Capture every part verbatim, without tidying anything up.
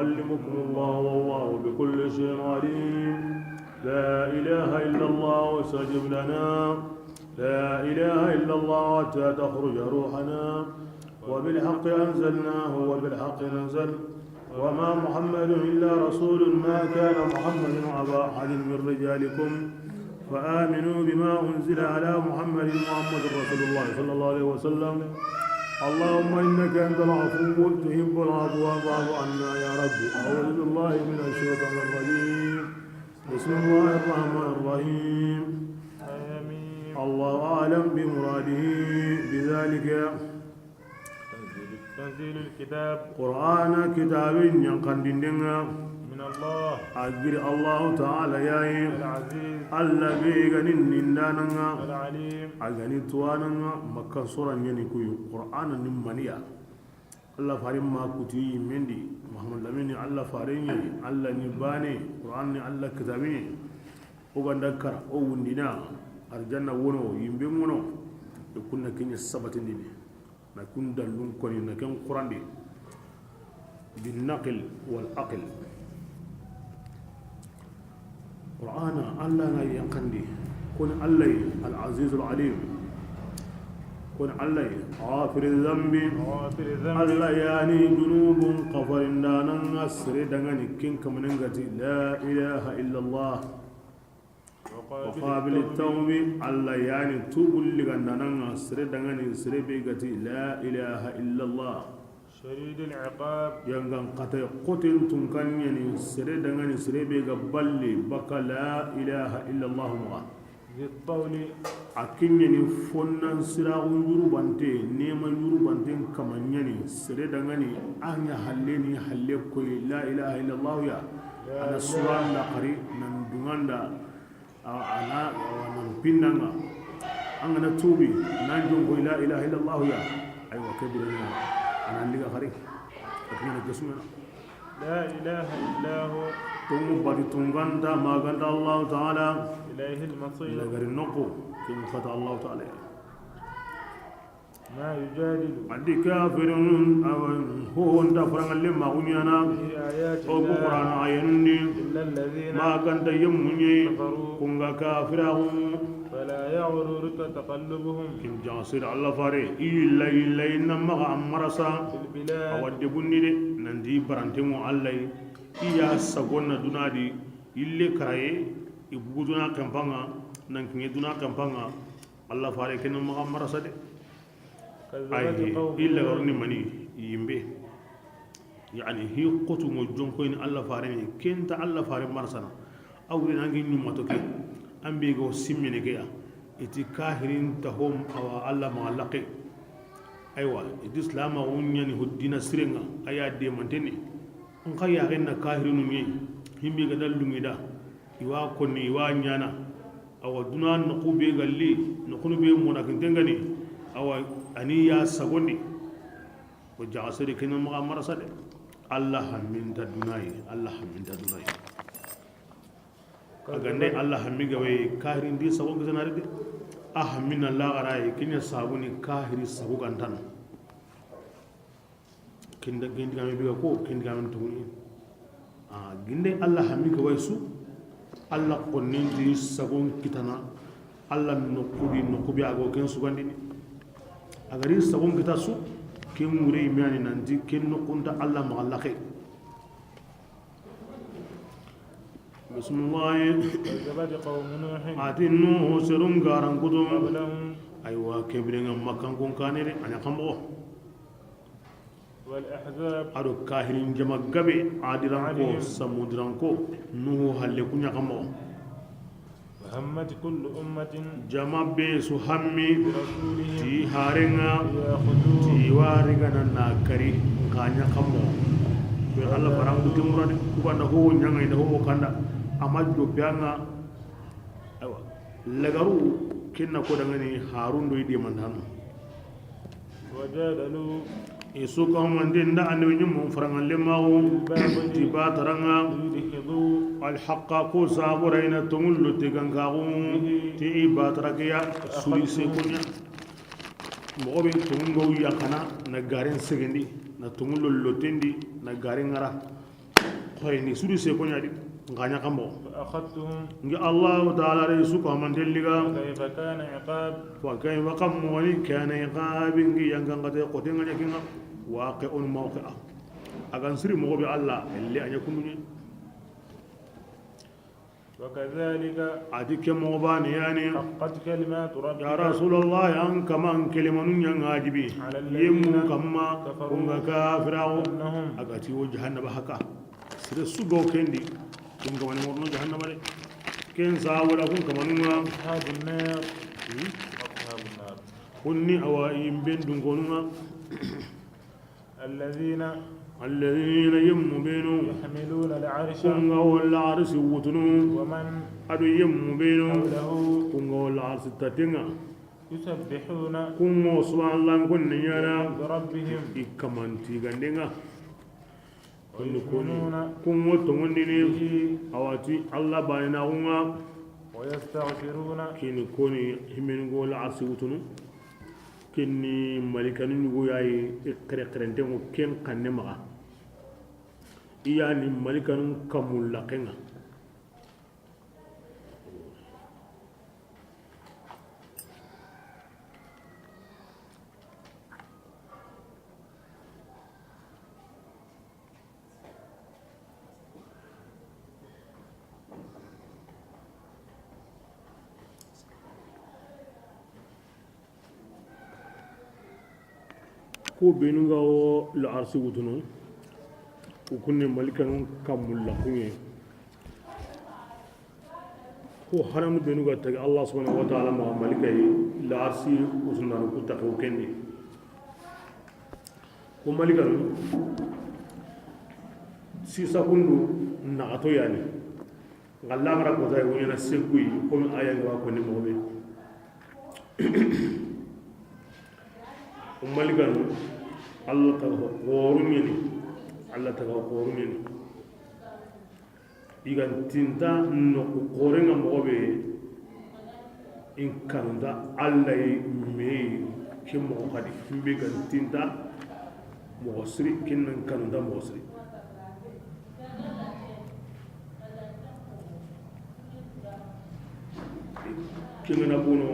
يعلمكم الله والله بكل شيء عليم. لا إله إلا الله استجب لنا. لا إله إلا الله حتى تخرج روحنا. وبالحق أنزلناه وبالحق نزل. وما محمد إلا رسول. ما كان محمد أبا أحد من رجالكم. فآمنوا بما أنزل على محمد. محمد رسول الله صلى الله عليه وسلم. اللهم إنك أنت العفو تحب العفو فاعف عنا يا رب. أعوذ بالله من الشيطان الرجيم. بسم الله الرحمن الرحيم. آمين. الله أعلم بمراده بذلك. تنزيل، تنزيل الكتاب. Qur'ana kitaabin yanqandinden ŋa. من الله. A giri Allahu Taala ya yi. العزيز. Alla be ga ni nindaanan ŋa. العليم. A ga ni tuwaanan ŋa. Makka suura ɲa ni ku yi. Qur'ana ni maniya. Alla faaren ma kuti yinmen di. Muhammadu Lamini Alla faaren ɲa yi. Alla ni baane. Qur'ana ni Alla kitaabe. O ga nda kara, o wundina. Arjanna wono, yinben wono. E kunna ken ɲa sabatindini. Na kun dallun koni na ken Qur'an di. Bin naql wal aql. Qur'ana Alla na yanqandi. Koni Alla yi al aziz al alim. Koni Alla yi ghafir dhanbi. غافر الذنب. Alla ya ni junubun kafarindaanan ŋa sere dangani ken kamanen ga ti la ilaha illa Allah. Wa qabil tawbi, Alla ya ni tuubun ligandaanan ŋa sere dangani sere be ga ti la ilaha illa Allah. Shadidil iqab. Yangan kata xoten tunkan ɲa ni sere dangani sere be ga balle baka la ilaha illa Allah maxa. Zit tawli. A ken ɲa ni fonnan siraxu yurubante, nema yurubanten kama ɲa ni sere dangani a ɲa halle ni halle koyi la ilaha illa Allah ya. A na suwanda xari nan dunganda. A, a na, a na pinnanga. An ga na tuubi, nan jonko la ilaha illallah ya. Aywa, ke birenga. A na liga xari. A kuma na gesumana. La ilaha illa hu. Tungu bati tunganta, maganta Allah Ta'ala. Ilayhil masir. Lagari noqu, kin fata Allah Ta'ala. Ma yujadilu. A di kafirinun, awa, ho nta farangalle ma kunyana. Fi ayati Allah. O ku Qur'ana ayanun di. Illa alladhina. Ma ganta yemmunye. Kafaru. Kunga kafirahu. Fala yaghurruka taqallubuhum. Kin jansir Allah fare. Illa, illa, inna maga ammarasa. Fil bilad. Awa de bunni de. Nandi barantemo Allah. Iya sagonna dunadi. Ille karaye. Ibugu duna kampanga. Nan kinye duna kampanga. Allah fare kenan maga ammarasa de. Ayi, illa garuni mani yimbe. Yani, hi xotu mo jonko ni Allah fare ni, kenta Allah fare marsana. Awri nangi nyuma to ke. Ambe go simmene ke ya. Iti kahirin tahom awa Allah ma laqe. Aywa, iti islam a wunya ni huddina sirenga. Aya de mantene. Nka ya genna kahirinu ni. Himbe ga dallu ngida. Iwa konni, iwa nyana. Awa duna noqu be galli, noqunu be mona kintengani. Awa ani ya sagondi. O jaga sere kenya maga marasa de. Allah hamminta dunayi, Allah hamminta dunayi. A gande Allah hammi gabe kahirin di sago gizanari de. A hammina lagarayi kenya sabuni kahiri sago gantana. Kinda, kindigame biga ko, kindigame tuguni. A, ginde Allah hami ga waysu, Allah konninti sagon kitana, Allah noqudi, noqubi ago ken sugandini. A gari sagon kita su, ken wure imani nanti, ken noqunta Allah maga laqe. Bismillah. كذبت قوم نوح. Ati Nuhu serun garan kutu. قبلهم. Aywa, kebirenga Makkan kon kanere, anya kambo. والأحزاب. Ado kahirin jama gabe, Adiranko, Samudiranko, Nuhu halle kunya kambo. وهمت كل أمة. Jama be su hammi, برسولهم. Ti harenga, ليأخذوه. Ti wari gana na kari, kanya kambo. Be Allah barangu timurade, kubanda ho nyanga ina ho kanda, ama jobianga. Awa. Lagaru kinna ko dangani Harun do idi mandano. وجادلوا. Isu ka mande nda annabi nyum farangalle mawo. بالباطل. Ti bataranga. ليدحضوا. Alhaqa ko sabura ina tongullo tegankagu. به. Ti batarakiya. فأخذتهم. Suli se kunya. Mogo be tongungo yakana na garen segendi na tongullo lotendi na garen ngara. Xoyni sudi se ko ɲa di, n ga ɲa xa moxo. فأخذتهم. N gi Allahu Taala re su ko manten liga. فكيف كان عقاب. Wa kayfa, xa moxoni, kana iqabi, n gi yanqan xate xote ŋa ɲa ke ŋa. Waqi'un mawqi'a. A ga n siri moxo be Alla, elle a ɲa kundu ɲa. وكذلك. A di ke moxo baane ya ni. حقت كلمات ربك. Ya Rasulallah, an kaman kelimanu ɲa ŋa jibi. على الذين. Yemmu kamma, كفروا. Ku ga kafiraxu. أنهم. A ga ti wo jahannaba haka. Sere su ga wo ken di, kun kamani ŋa wo no jahannaba de. Ken sa wala kun kamanu ŋa. أصحاب النار. Hmm? أصحاب النار. Kun ni awa yimben dunkonu ŋa. الذين. Alladhina, yemmu benu. يحملون العرش. Kun ga wo larsi wutunu. ومن. A do yemmu benu. حوله. Kun ga wo larsi taten ŋa. يسبحون. Kun ga wo subhanallah kun ni ɲaana. بحمد ربهم. I kaman tiganden ŋa. Kun ni koni. ويؤمنون. Kun ga wo tongondini. به. A wa ti Alla baanaaxun ŋa. ويستغفرون. Ken ni koni himenu ga wo larsi wutunu. Ken ni malikanu ɲugo ya yi, i xerexerenten ŋo ken xanne maxa. I ya ni malikanu kamu laxen ŋa. Ku benu ga wo larsi wutunu, ku kun ni malikanu kamu laxun ŋa. Ku haranu benu ga tagi Alla subhanahu wa taala maxa, malika yi larsi wutunanu ku taxu ken di. Ku malikanu, sisa kundu naxato ya ni. Nga laxara kota yi, wo ɲaana sekuyi, komi a ya ga wa koni moxo be. Ku malikanu, Alla taga xo xoru ɲa ni, Alla taga xo xoru ɲa ni. I ga nta noxu xoren ŋa moxo be, i n kanu nta Alla yi me yi, ke moxo xadi, n be ga nta moxo siri, ken na n kanu nta moxo siri. Ken ga na bono,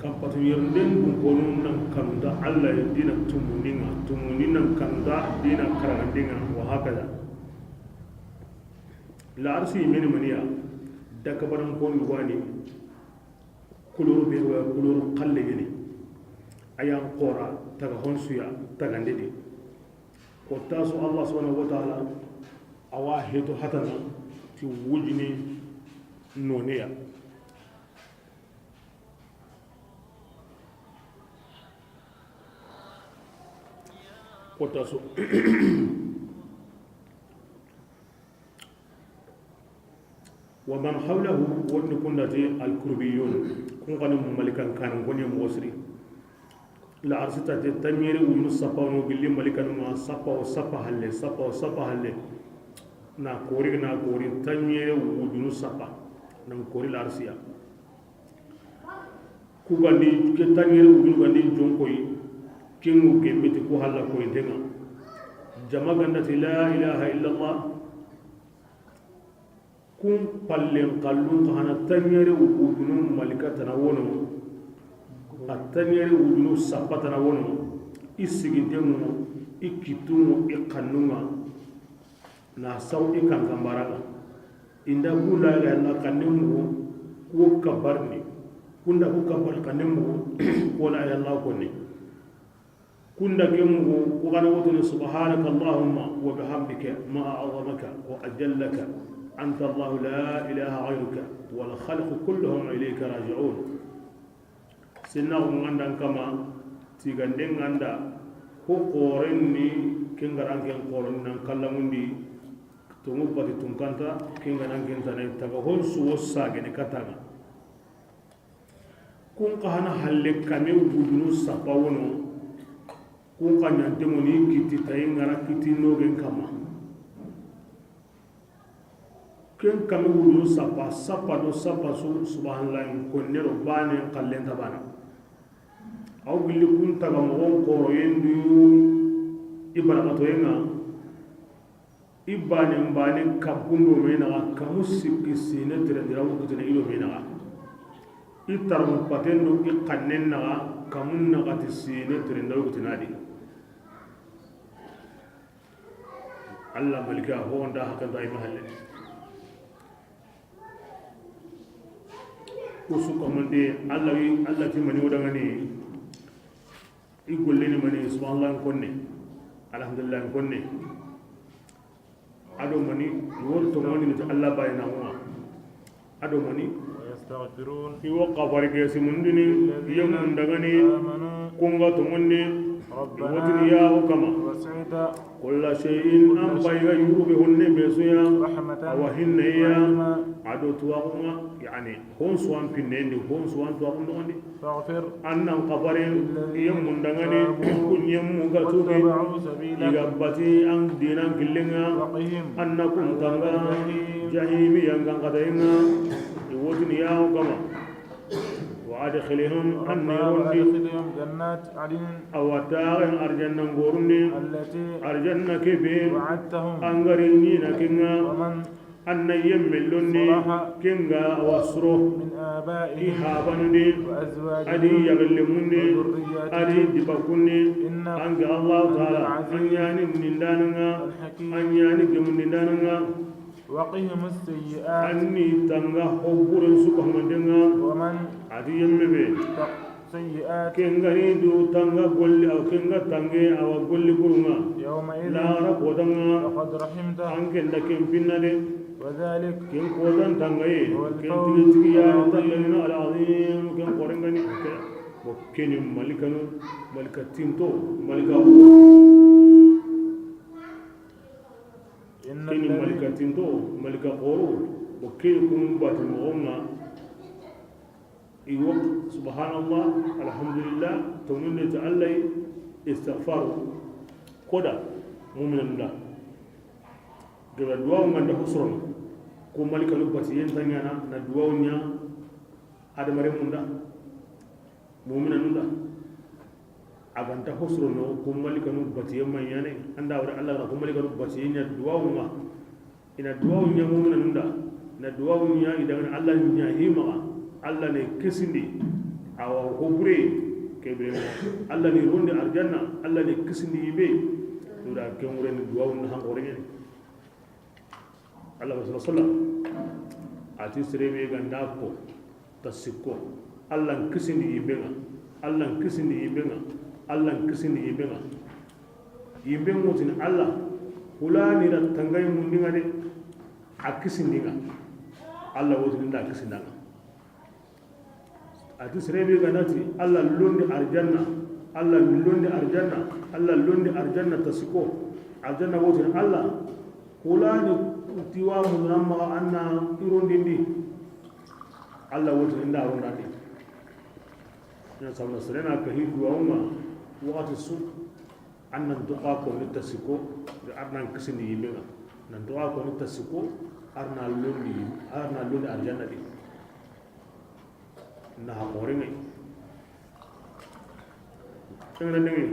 kampatu yerinden dunkonu na n kanu nta Alla yi dina tumundi ŋa, tumundi na n kanu nta dina karaganden ŋa, wa hakada. Larsi meni maniya, dakabaran kondi wa ni, kuluru be wa kuluru xalle gini. A ya n xora, taga honsuya, tagande di. Ko taso Alla subhanahu wa taala, a wa heto hatana ti wujini noneya. Ko taso. Wa man hawlahu, wonni kundati alkurbiyun, kun xa ni malikan kanan koni moxo siri. Larsi ta te tanɲere wujunu sappa wo no gilli malikanu ma, sappa wo sappa halle, sappa wo sappa halle. Na kori, na kori tanɲere wujunu sappa. Nan kori larsiya. Ku gandi ke tanɲere wujunu gandi jonkoyi. Kingu gembeti ku halla koyinten ŋa. Jama gandati la ilaha illallah. Kun pallen kallun xa hana tanɲere wujunu malika tana wono. Xa tanɲere wujunu sappa tana wono. I siginten ŋo, i kittun ŋo, i xannun ŋa. Na saw i kankanbara ŋa. Inda ku la ilaha illa xanne mugu, ku kabarni. Kunda ku kabar xanne mugu, ku la ilaha illa konni. Kunda ke mugu, ku gana wotoni subhanaka Allahumma wa bihamdika ma a'zamaka wa ajallaka. Anta Allahu la ilaha ghayruka wal khalqu kulluhum ilayka raji'un. Senna ko ŋandan kama, tiganden ŋanda, ko xoren ni, ken garan ken xoren nan kallamundi, tongu bati tunkanta, ken garan ken tane, taga hon suwo sagene katanga. Kun xa hana halle kame wujunu sappa wono, kun xa ɲante ŋoni kitti tayi ŋara kitti nogen kama. Ken kame wujunu sappa, sappa do sappa su, subhanallah, konne do bane, xallen ta bana. Aw gilli kun taga moxon xoroyen du i barakatoyen ŋa. I baane baane kappun do me naxa, kamu sikki siine terendira wo kitene i do me naxa. I tarmu paten do i xannen naxa, kamu naxati siine terendira wo kitene a di. Alla malika ho nda hakan do ay mahalle. Kusu kamande Alla wi, Alla ti mani wodangani. I golleni mani, subhanallah n konne, alhamdulillah n konne. Ado mani, wor to mani ni Alla bayina huma. Ado mani, ويستغفرون i wo xafari ke simundini, للذين yemundangani, آمنوا kunga to monni. ربنا Wotini ya o kama. وسعت Kulla shay'in, an bayga yurube honne be suya. رحمة Awa hinneya. وعلما. Ado tuwaxunga, yani, hon suwan pinnendi, hon suwan tuwaxun noxondi. فاغفر An nan xafare, للذين yemmundangani, تابوا kun yemmu ga tubi. واتبعوا سبيلك I ga bati an dinan killenga. وقهم An na kun tanga, عذاب الجحيم jahimi yangan katayenga. I wotini ya o kama. وأدخلهم An ni ربنا rondi. وأدخلهم جنات عدن Awa taxen arjanna ngorundi. التي Arjanna kebe. وعدتهم An gari ni na kinga. ومن An na yemme lonni. صلح Kinga awa suro. من آبائهم I habanundi. وأزواجهم Adi yagelle mundi. وذرياتهم Adi dibakundi. إنك An ga Allah أنت Taala. العزيز An yani nindananga. الحكيم An yani gemunindananga. وقهم السيئات An ni tanga hoburen suka humandenga. ومن Adi yemme be. تق السيئات Kengani du tanga golli, aw kenga tange, awa golli burunga. يومئذ Lara kodanga. فقد رحمته An kenda ken pinna de. وذلك Ken kodan tangaye. هو Ken الفوز tigi tigi ya العظيم. Tangani na al-azim. Ken korengani. Ke, bo keni malikanu, malika tinto, malika. إن Keni الذين malika tinto, malika koro. Bo keni kun bati mogonga. Iwo, subhanallah, alhamdulillah, tongunde ta Allah, istighfaru. Koda, mu'minun da. Gaba duwawu nganda hosrono. Ko malikanu bati yentanyana, na duwawu nya, adamare munda. Mu'minun da. A ganta hosrono, ko malikanu bati yemma nyane, anda wara Allah na ko malikanu bati nya duwawu ma. Ina duwawu ɲa mu'minanun da, na duwawu ɲa i dangana Allah ɲa himaxa, Allah ne kisindi, awa hobure, kebe, Allah ne rondi arjanna, Allah ne kisindi yibe, to da kemure ni duwawu na hanxore ɲani. Allah sallallahu alaihi wasallam, ati serebe ganda ko, ta sikko. Allah n kisindi yimbe ŋa. Allah n kisindi yimbe ŋa. Allah n kisindi yimbe ŋa. Yimbe ŋa wotini Allah. Hulani ra tangay mundi ŋa de. A kisindi ŋa. Allah wotini nda kisinda ŋa. Ati serebe ga nati Allah londi arjanna. Allah londi arjanna. Allah londi arjanna ta sikko. Arjanna wotini Allah. Hulani tiwa munamma anna irondindi. Allah woti inda ronda de. Ina sabna serena ka hi duwawu ŋa waxati su. An nan toxa ko ni ta sikko, ar nan kisindi yimbe ŋa. Nan toxa ko ni ta sikko, ar na londi, ar na londi arjanna de. Na ha xore ŋa. Kengana denge,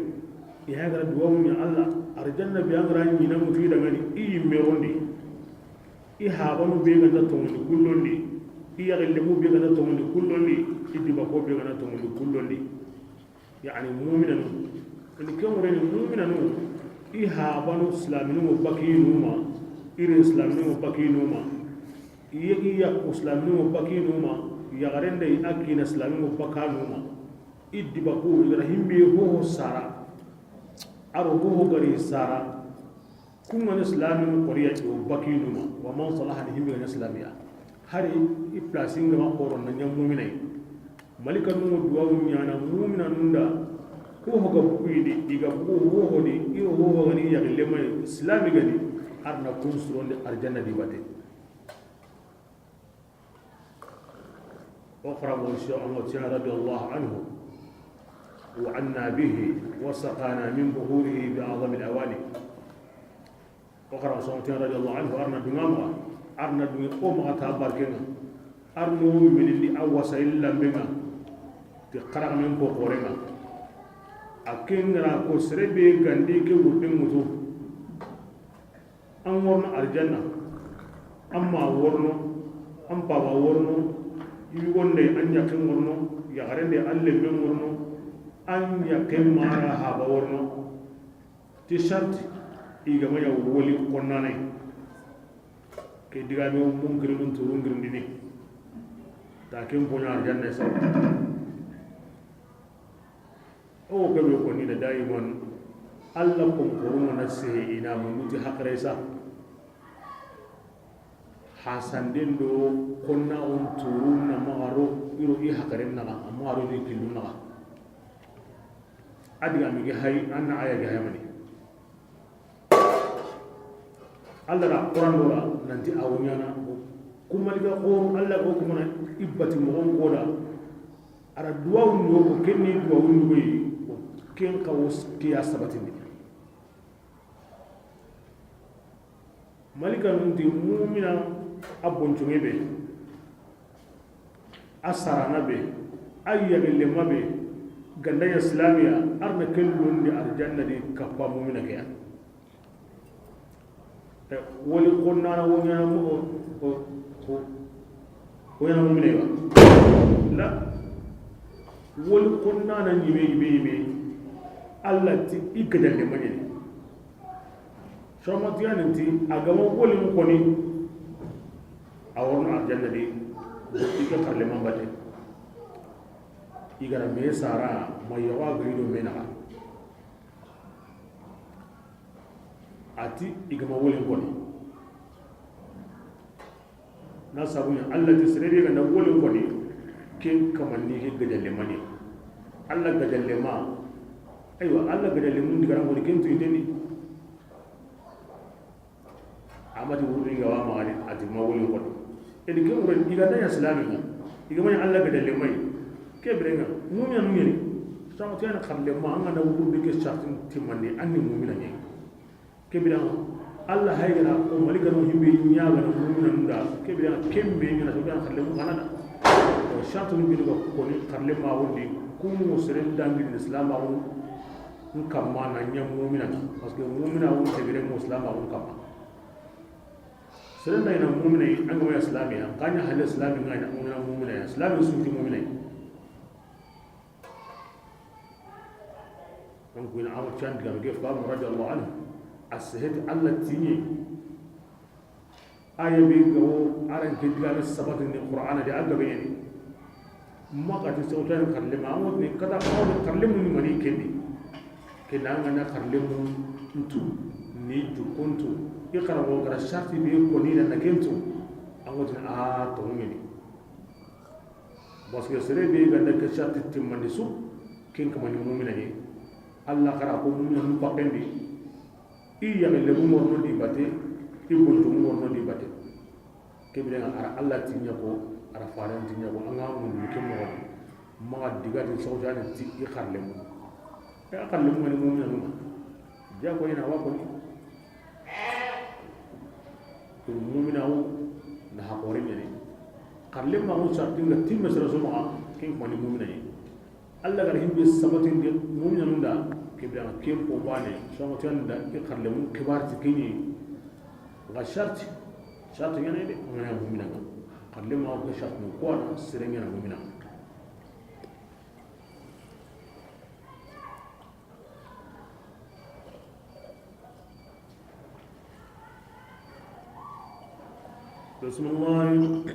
i hagara duwawu ɲa Allah, arjanna be angara ɲina mutu i dangani, i yimme rondi, i habanu be ganta tongondi kullondi, i yaxillemu be ganta tongondi kullondi, i dibako be ganta tongondi kullondi. Yani mu'minanu, ni kemureni mu'minanu, i habanu silaminu mo bakinu ma, iri silaminu mo bakinu ma, i, i yakku silaminu mo bakinu ma, yaxarenda i akina silaminu mo bakanu ma. I dibaku, i gara himbe hoho sara. Aro hoho gari sara. Kunga ni islami qoriya o bakinu ma. Wa man salaha ni himbe ni islamiya. Hari i place nga ma qoro na ɲa mu'minai. Malika nu duwawu ɲana mu'mina nunda. Ko hoga buku idi, iga buku hoho di, iro hoho gani ya lema islami gani. Arna kun suronde arjanna di bate. Oxra mo Cheikh Ahmad Tidiane radiyallahu anhu, وعنا به وسقانا من بحوره بأعظم الأواني. Oxra mo Cheikh Ahmad Tidiane radiyallahu anhu, arna dunga ma, arna dunga o ma ta barkenga. Arno minindi awasa illa menga. Ti xaramen ko xorenga. A kengra ko serebe gandi ke wurden mutu. An worno arjanna, an ma worno, an paba worno, yugonde an yakin worno, yaxarende an lemmen worno, an yakin mara haba worno. Ti sarti i ga ma ya woli konnane. Ke diga me mun kirimun turun girindini. Ta ken ponya arjanna sa. O ke be ko ni da daiman Allah kon koruma na se ina mun muti hakre sa. Hasanden do konna on turun na magaro iro i hakren na, magaro ni kilun na. A diga mi ge hay, an na aya ge hay mani. Allah da Quran do ra nanti a wo ɲana. Kuma diga ko Allah ko kuma na ibati mo ko da. Ara duwa wundo ko kenni duwa wundo be ken ka wo kiya sabatindi. Malika nun ti mumina a bonconge be, a sarana be, a yagellema be, gandaya silamiya, arna ken londi arjanna di kappa mumina ke ya. Eh, woli konnana wo ɲana mu-, o, o, o, wo ɲana mumina ya. La. Woli konnana ɲime, ɲime, ɲime. Allah ti i gajallema ɲani. Somatiyani ti a gama wolin koni. A worno arjanna di. I ke karleman bate. I gara me sara ma yawa gayi do me naxa. A ti i gama wolin koni. Na sabu ɲa Allah ti sere be ga na wolin koni. Ken kamanni ke gajallema ni. Allah gajallema. Aywa, Allah gajallemun di ga ra woni ken tu indeni. Amati wurdi ga wa magani a ti ma wolin koni. Edi ke wure i ga na ya silami. I ga ma ya Allah gajallema yi. Ke birenga mumina nu ɲani. Sama tiyana karlema an ga na wurdi ke sartin timandi an ni mumina ɲi. Ke biran Allah hay gana ko malika no himbe ɲa gana mumina nda. Ke biran kembe ɲana to biran karlemu kana da. To sartu ni binu ko ni karlema wundi kumu seren dangi islam a wun kamma na ɲa mumina. Parce que mumina wun te bire mo islam a wun kamma. Seren da ina mumina an ga ma islamiya kanya hal islami ga ina mumina mumina islami sunti mumina. Donc ina awa can diga ge fam radiyallahu anhu. As-sahid Allah tini. Aya be ga wo aran ke diga na sabati ni Qur'ana de aga be ni. Maka ti sawtan karlema mo ni kada ko karlemu ni mani kendi. Ke na ngana karlemu ntu ni jukuntu. I kara wo kara sarti be ko ni na kentu. An go tin a to mumini. Parce que sere be ga da ke sarti timmandi su, ken kamani mumina ni. Allah kara ko mumina nu pakendi. I yagellemu worno di bate, i bontumu worno di bate. Ke birenga ara Allah tinya ko, ara faran tinya ko, an ga mun ke mo. Ma diga di sawjani ti i karlemu. Ya karlemu ni mumina nu. Ja ko ina wa ko ni. Pour mumina wo na hakore ɲani. Karlema wo sartinga timme sere soma ken ko ni mumina ni. Allah gar himbe sabatinde mumina nunda ke biran ken po bane soma tanda i karlemu kibar ti kini. Ga sarti, sarti ɲana de ngana mumina ga. Karlema wo ke sarti ko na sere ɲana mumina. بسم الله.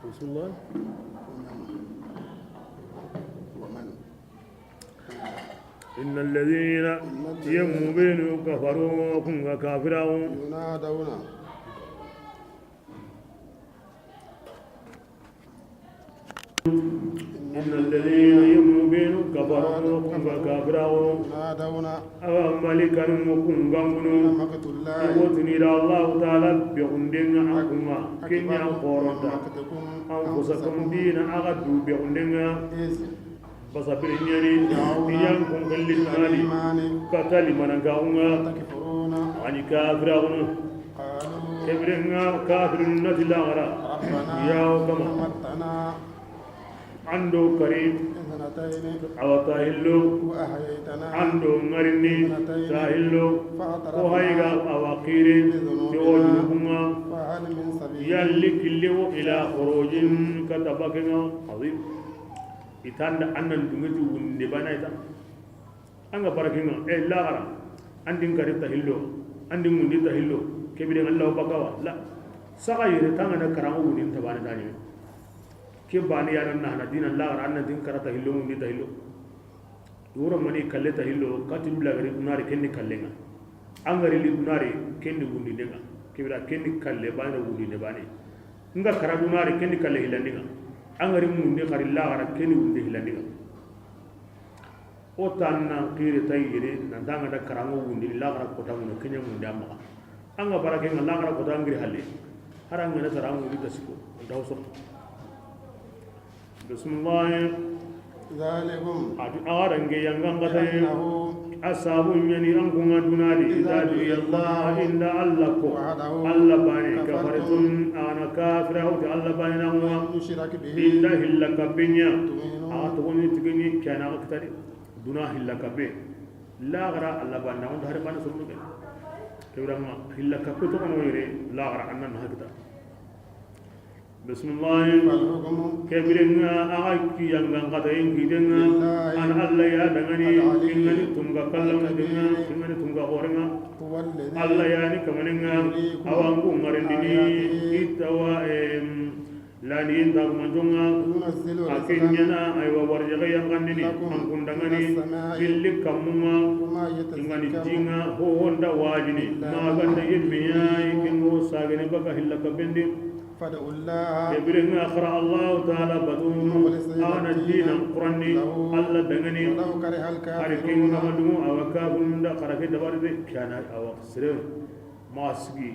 بسم الله. إن الذين يمو بينو كفروا كن كافرون. ينادون. إن الذين يمو بينو كفروا كن كافرون. ينادون. Awa malikanu kun gangunu. لمقت الله. Wotini da Allah Ta'ala be gundenga akunga. Kenya koronta. أنفسكم. أنفسكم dina aga du be gundenga. إذ. Basa biri ɲani. تدعون. Iyan kun kalli إلى الإيمان. Katali mananga unga. تكفرون. Ani kafira unu. قالوا. Kebirenga kafirun nati lagara. ربنا. Yawo kama. متنا. An do kari. اثنتين. Awa ta hillo. وأحييتنا. An do ŋarini. اثنتين. Ta hillo. فاعترفنا. Ko hayga awa xire. بذنوبنا. Ti o junubunga. فهل من سبيل. Yalli kille wo ila khurujin kata bakenga. Azim. Itanda annan dungeti wunde bana ita. An ga barakinga, e, laxara, an din kari ta hillo, an din mundi ta hillo, kebire Allah bakawa, la. Saga yere tanga na karango wundin ta bane dani. Ke bani ya nan na dina laxara, an na din karata hillo, mundi ta hillo. Wuro mani kalle ta hillo, katim bila gari dunare kenni kallenga. An gari li dunare kenni wundindenga. Kebira kenni kalle bane wundinde bane. Nga kara dunare kenni kalle hilandinga. An gari mundi kari laxara kenni wunde hilandinga. O tan nan xire ta yere, nan tanga da karango wundi, laxara kota muno, kenya mundi amma. An ga barake nga laxara kota ngiri halle. Har an ga na tara an wundi ta siko, da so. Bismillah. ذلكم. Ati awarange yangan kata. بأنه. Asabu nyani an kunga dunadi. إذا دعي الله. Inda Allah ko. وحده. Allah bane. كفرتم. Kafartum, ana kafira, uti Allah bane na. ومن يشرك به. Inda hilla kapinya. تؤمنوا. Awa to ni tigini kana kitadi. Duna hilla kape. Laxara Allah banda on hari bana sunu ke. Kewrama hilla kape to ko yere laxara annan hakita. Bismillah. فالحكم. Kebirenga aga ki yangan kata yin kidenga. لله. An Allah ya dangani. العلي. Ingani tunga kallam denga. الكبير. Ingani tunga gorenga. هو الذي. Allah ya ni kamanenga. يريكم. Awangu marindini. آياته. Itawa em. Laniyen dagumantonga. ينزل. A رزقا. Kenyana aywa warjaga yangandini. لكم. An kundangani. من السماء. Billi kammunga. وما يتذكر. Ingani jinga ho honda wajini. إلا. Maganda yemmiya. من. Ikingo sagene baka hilla kabendi. فادعوا الله. Kebirenga khara Allah taala batu. مخلصين. Ana الدين. Dina Qur'anni. له. Allah dangani. ولو كره. Hari الكافرون. Kenga madumu awa kafirunda khara ke dabarde kana awa sire. Ma sigi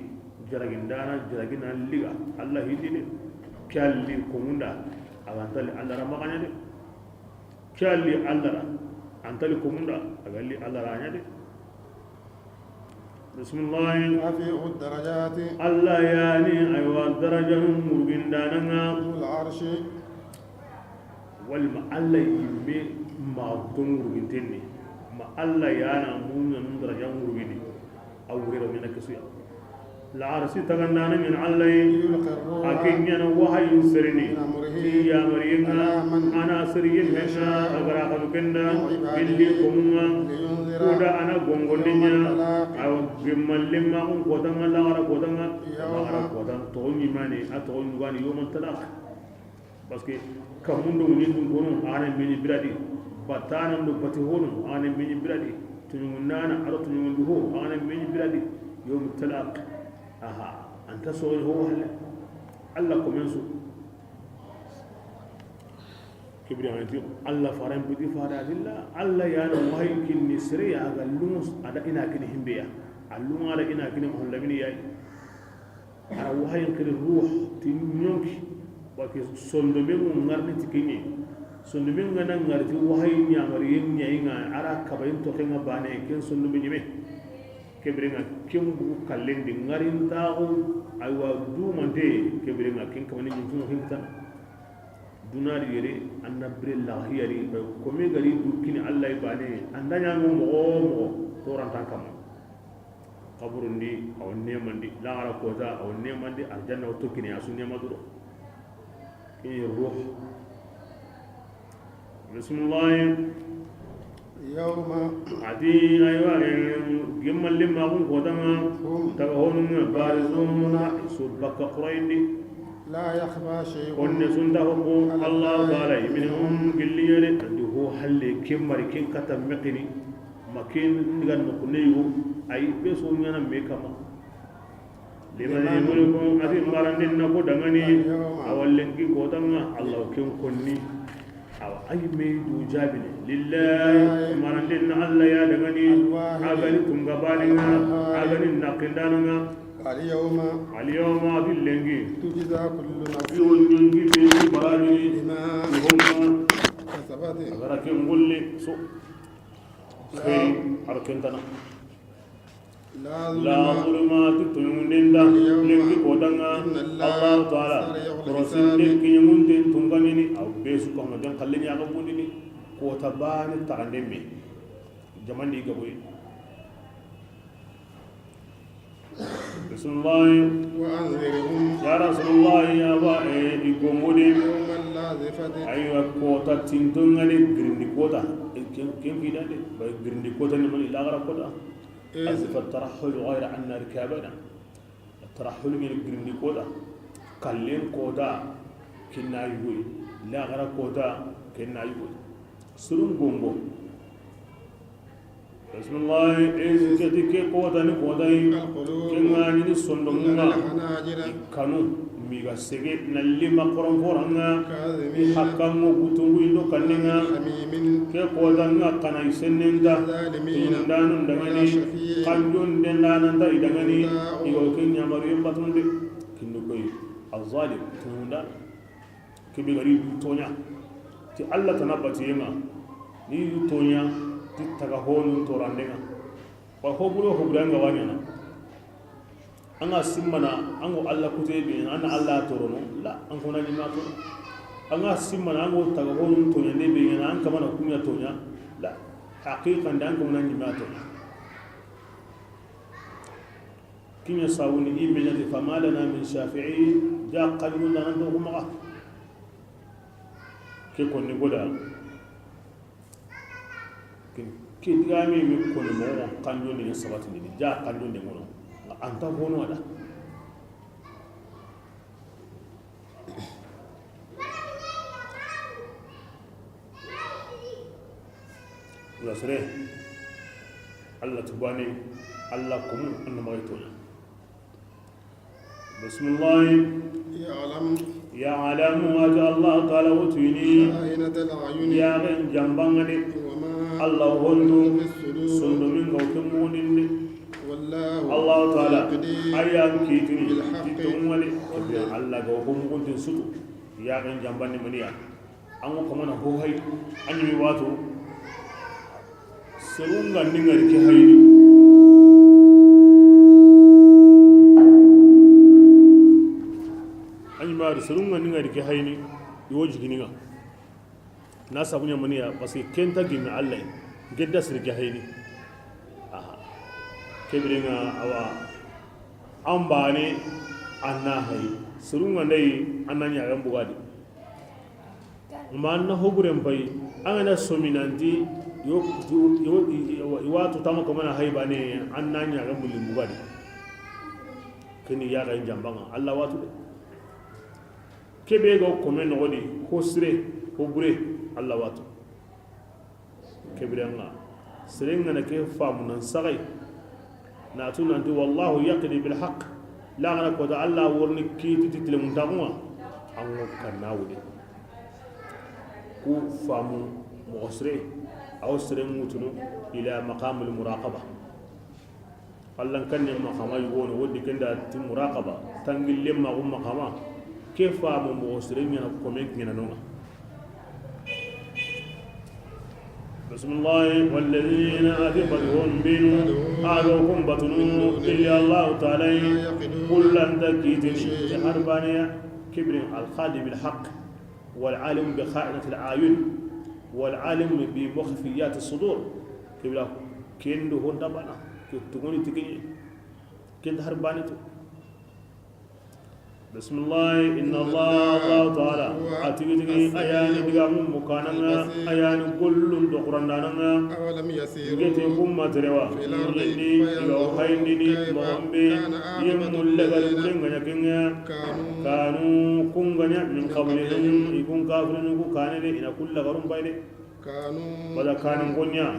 jaragindana jaragina liga Allah hidine. Kalli komunda agantali Allah ra maganya de. Kalli Allah ra antali komunda agalli Allah ra nya de. Bismillah. رفيع الدرجات. Allah yani aywa darajanun murgindananga. ذو العرش. Walima Allah yimme ma tongurugintenni. Ma Allah yana munya nun daraja ngurugini. A wuriro mina kesuya. La arsi tagandana min Allah. يلقي الروح. A kenyana wahayin serini. من أمره. Ti yamariyenga. على من. Ana seriye mena. يشاء. Agara kanu kenda. من عباده. Billi komunga. لينذر. Kuda ana gongondinya. يوم التلاق. Awa gimmalimma un kotanga lagara kotanga. يوم. Lagara kotanga to nyimani a to nyugani yawman talaq. Parce que kamundo ŋunin dun kono, a na meɲi biradi. Batana ndo bati hono, a na meɲi biradi. Tuɲuŋundana, a do tuɲuŋundi ho, a na meɲi biradi. Yawmu talaq. Aha, anta so ho halle. Allah komen su. Kibri anti Allah faran bidi fara dilla. Allah ya na wahayi kinni sere ya ga lungu ada ina kini himbeya. A lungu ada ina kini muhallamini yayi. A ra wahayin kiri ruh ti ɲonki. Parce que sondomen ŋa ŋarini ti keɲe. Sondomen ŋa na ŋari ti wahayi ɲamariyen ɲayi ŋa, a ra kabayin toxen ŋa bane, ken sondomen ɲeme. Kebirenga ken bugu kallendi ŋarintaxu. Aywa dumante kebirenga ken kamani ɲintuno ken kitana. Dunadi yere anna bire laxiyari, kome gari du kini Allah bane, anda ɲango moxo moxo torantan kamma. Kaburundi, awa nemandi, laxara kota, awa nemandi, arjanna, o tokkini, a su nema duro. Kini ruh. Bismillah. يوم. Ati, aywa, eh, gimmalli maxun kotanga, هم. Taga honunga, barizuna, su bakka qurayndi. لا يخفى شيء. Konne sunda hokku, على الله. Allah taala, minhum gilliyere, andi ho halle, kemmari, ken kata mekini. Ma ken ndigan no kune yo, ay be so ɲana me kama. Liman mulku, ati marandin na ko dangani, a wallen ki kotanga, Allah ken konni. Awa ay me du jabine. Lillahi, marandin na Allah ya dangani, agani tunga baninga, agani nakindananga. اليوم. اليوم, ati lengi. تجزى كل نفس. Yo nyongi be barani. بما. Homa. كسبت. Agara ken golle so. Khairi, arkentana. La zulma, ti toɲunden da, lenki kota ŋa. Allahu taala korosinde kiɲemunten tunkanini, aw be su kama den xallen ɲaga bundini. Kota bane taxanden me jamandi gaboyi. Bismillahi. وأنذرهم. Ya Rasulullahi, ya ba, e, i gomode. يوم الآزفة. Aywa, kota tintonŋa de, girindi kota. E, ken, ken kidande, ba girindi kota ni mani lagara kota. إذ. Azifa tarahhul ghayra anna rikabana. Tarahhul ni girindi kota. Kallen kota, kinna yugoy. Lagara kota, kinna yugoy. Surun gombo. Bismillahi, in keti ke kota ni kota yi. Ke ŋa ni sondomun ŋa. Kanu, mi ga sege, na lima koron koran ŋa. Hakkan ŋo gutungu indo kanne ŋa. Ke kota ŋa kana i sennen da. Tundanun dangani, kanjon den da nan da i dangani. I ga ke ɲamaru yen batunde. Kindu koy, al-zalim, tundan. Kebe gari du toɲa. Ti Allah tana batiyen ŋa. Ni du toɲa, ti taga honun toranden ŋa. Wa hoburo hoburo an ga wa ɲana. An ga simmana, an go Allah kute be, an na Allah torono, la, an kona ɲima to. An ga simmana, an go taga honun toɲa, ne be ɲana, an kamana kunya toɲa, la, haqiqan da an kona ɲima to. Kiɲa sawuni i meɲa de, fama lana min shafi'in, ja xanjun da nan do kuma. Ke konni goda. Ke, ke digame mi konni mo xanjun de sabati ni, ja xanjun de ngono. Anta gono da. Nga sere, Allah tubane, Allah kumu, an na maga i toɲa. Bismillah. يعلم. Ya'lamu, a ga Allah taala wutini. خائنة الأعين. Yaxen janbanŋa de. وما. Allah hondu. تخفي الصدور. Sondomin ga wo ke mundinde. والله. Allah taala. يقضي. A ya kitini. بالحق. Ti tonŋa de. وهو. Allah ga wo ke mundin sutu. Yaxen janbandi maniya. An ŋo kamana ho hay, an ɲi mi wato. Serun ga ni ŋari ke hayni. An ɲi ma serun ga ni ŋari ke hayni. I wo jigini ŋa. Na sabu ɲa maniya, parce que ken ta gimi Allah. Gedda sir ke hayni. Aha. Kebirenga awa. An bane an na hay. Serun ga ndai an na ɲaxen bugadi. Ma an na hoburen pay, an ga na somi nanti yo, yo, yo, i wa tu tama kamana hay bane, an na ɲaxen bulli bugadi. Keni yaxen janbanŋa, Allah watu de. Kebe ga kome noxodi, ho sire, ho bure, Allah watu. Kebirenga, seren ga na ke famu nan saxay. Na tu nanti, wallahu yaqdi bil haqq. Laxara kota Allah worni kiti ti tilemuntaxunga. An ŋo kanna wude. Ku famu moxo sire, aw seren ŋutunu ila maqamul muraqaba. Allah kanne maqama yugo no, wodi kenda ti muraqaba, tangille maxu maqama. Ke famu moxo sire ɲana komen ɲana nonga. Bismillah, walladhina, a ti batuhon benu, a do kun batunu, illa Allah taala, kullanta kitini, ti harbaniya, kibrin al-khadi bil haqq, wal alim bi kha'inatil ayun, wal alim bi mukhfiyati sudur. Kibra kendo honda bana, ke tuguni tigi, kenda harbani to. Bismillah, inna Allah, Allah taala, a tigi tigi, a yani digamu mukananga, a yani gollun do Qurandananga. أولم يسيروا. Ngete kumma terewa, في الأرض. Yindi, فينظروا. Iga hayndini, كيف. Moxombe, كان عاقبة. Yemmu legal الذين. Kurenga ɲakenga. كانوا. Kanu, kunganya, من قبلهم. Ikun kafirinu ku kanede, ina kulla garum bayde. كانوا. Bada kanu gonya.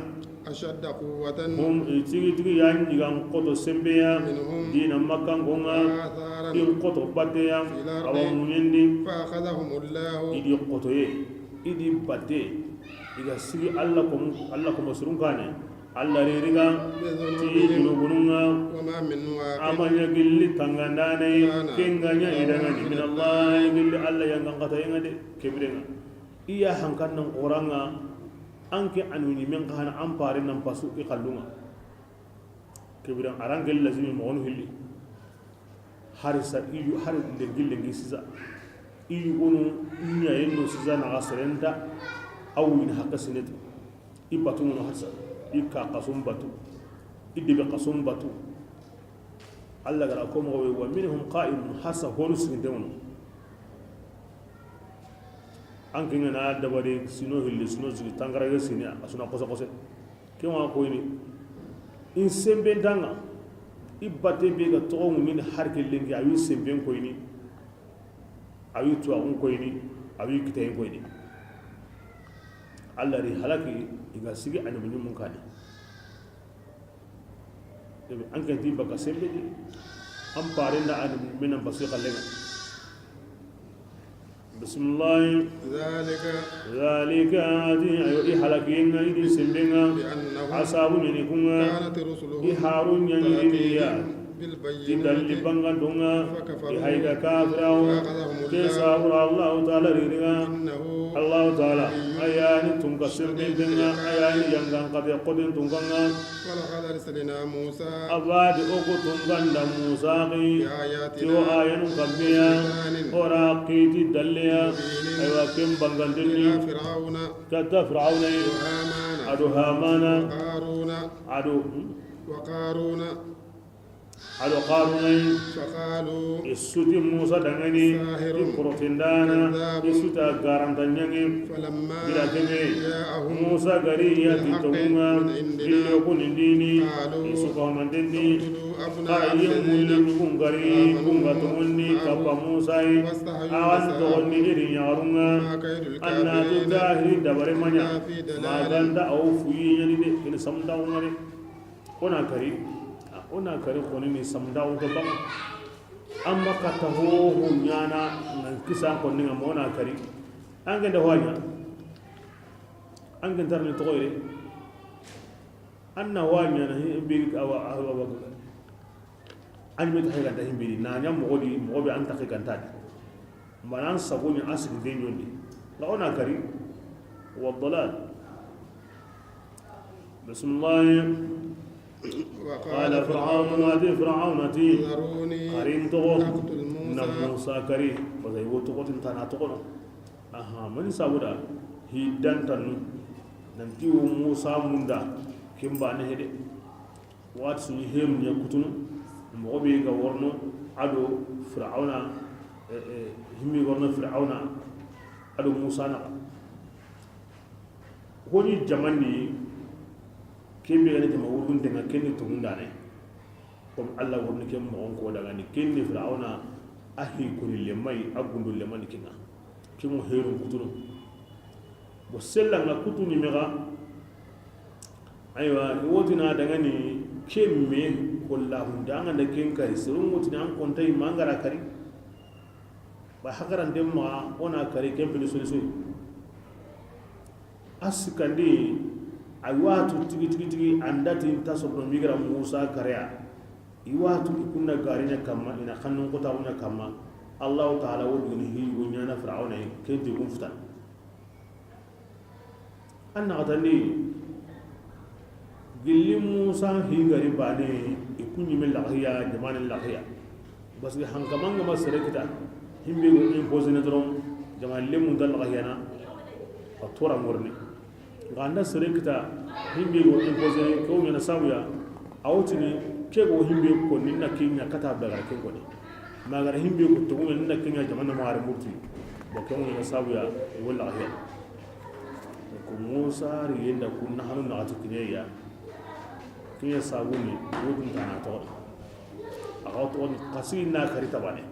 أشد قوة. Hum, i tigi tigi yan digan koto sembeya. منهم. Dina Makka ngonga. وآثارا. In koto bateya. في الأرض. Awa munyendi. فأخذهم الله. Idi kotoye. Idi bate. Iga sigi Allah kom, Allah kom surun kane. Allah ririga. بذنوبهم. Ti junubununga. وما من واقع. Amanya gilli tangandane. كان. Kenganya idangani. من الله, gilli Allah yangan kata yengade. Kebirenga. Iya hankan nan qoranga, anke anu ɲimen xa hana an pare nan pasu i xallunga. Kebiran aran gel lazimi moxonu hilli. Hari sa iyu hari lengi lengi sisa. Iyu gonu nya yendo sisa na ga serenta. Awu in hakka sinetu. I batu mono harsa. I ka kasum batu. I debe kasum batu. Allah gara ko mo wa minhum qa'im harsa honu sinde mono. An kinga na dabari sino hilli sino zigi tangara sini asuna kosa kosa. Ke wa koyini, in semben tanga, i batte be ga toxo ŋuñini har ke lenki, a wi semben koyini, a wi tuwaxun koyini, a wi kitayen koyini. Allah ri halaki, i ga sigi a nabi ñumun kani. Ebe, an ken ti baka sembe di, an pare nda a nabi ñumen nan basu xallenga. Bisimilahi. Zalika. Zalika, a ti, ayo, i halakiyenga, i di sembenga. Bi annahum. A sabu ñeni kunga. Kanat rusuluhum. I harun ñani ya. Ta'tihim bil bayyinati. Ti dalli banga dunga. Fakafaru. I hayga kafirawo. Fa akhadhahum. Ke Allah. Sabura Allahu Ta'ala riringa. Innahu. Allahu Ta'ala. Qawiyyun. Ayani tunga sembenga. Shadidul iqab. Ayani yangan kade koden tunganga. Walaqad arsalna Musa. Abadi oku tunganda Musa ki. Bi ayatina. Tiwo ayanu kambiya. Sultanin. Ora kiti dalliya. Mubinin. Aywa ken bangandini. Ila Fir'auna. Kata Fir'auna yi. Wa Hamana. Ado Hamana. Wa Qaruna. Ado, hmm? Wa Qaruna. Ado Qaruna yi. Faqalu. I su ti Musa dangani. Sahirun. I korotindana. Kadhabun. I su ta garanta ñangi. Falamma. Bira kebe. Ja'ahum. Musa gari ya ti tonga. Bil haqqi min indina. Billo kunindini. Qalu. I su ko mandendi. Uqtulu abna. Ka ye mulli kun gari kun ga tongonni kappa Musa yi. Awan tongonni iri ñagarunga. Anna tu dahiri dabare maña. Maganta aw fuyi ñani de. Ini samda ngare. Ona kari. Ona kari koni ni samda ko bang. Amma kata ho ho ñana nan kisan koni nga mona kari. Angen da wanya. Angen tarni togoyre. Anna wa ñana hi biri awa awa awa. An me taxe ganta himbiri na ña moxo di moxo be an taxe ganta di. Mana an sago ña an sigi de ñondi. La ona kari. Wa dalal. Bismillah. Wa qala Fir'aun, a ti Fir'auna ti. Zaruni. Karin toxo. Aqtul Musa. Na Musa kari. Basa iwo toxo tin tana toxo no. Aha, mani sabuda hi dantanu nanti wo Musa munda kimba ne hede. Wat suni heru nya kutunu moxo be ga worno ado Fir'auna, eh, eh, himmi worno Fir'auna ado Musa na. Honi jamani kembe ga jama wurun denga kenni tumundane. Comme Allah wurni ken moxon ko daga ni kenni Fir'auna a hi kuni lemay a gundu lemani kinga. Kimo herun kutunu. Bo sella nga kutuni mega. Aywa, wotina daga ni kemme ko la hunda nga da ken kari. Serun wotina an kontai mangara kari. Ba hakaran demma ona kari kempini solution. A sikandi, a watu tigi tigi tigi, andati nta sordo migra Musa kareya. I watu i kunna garinya kamma, ina kannun kota kunya kamma. Allahu Ta'ala wo duguni hi wo ñana Fir'auna yi, kenti kun futan. Anna katandi, gilli Musa hingari bane, i kunyi me lahiya, jamane lahiya. Parce que hankamanga ma sere kita, himbe go imposer na doron, jamane lemu dal lahiya na, a tora morni. Ganda sere kita, himbe go imposer, ko ngena sabuya, awtini, ke go himbe ko ninna kinya kata daga ke ko ni. Magara himbe ko to ngena kinya jamane ma are murti. Bo ko ngena sabuya, wala lahiya. Ko Musa ri yenda kunna hanu na ati kineya. Kineya sabuni wudun tana to. A ga to ni kasi na kari tabane.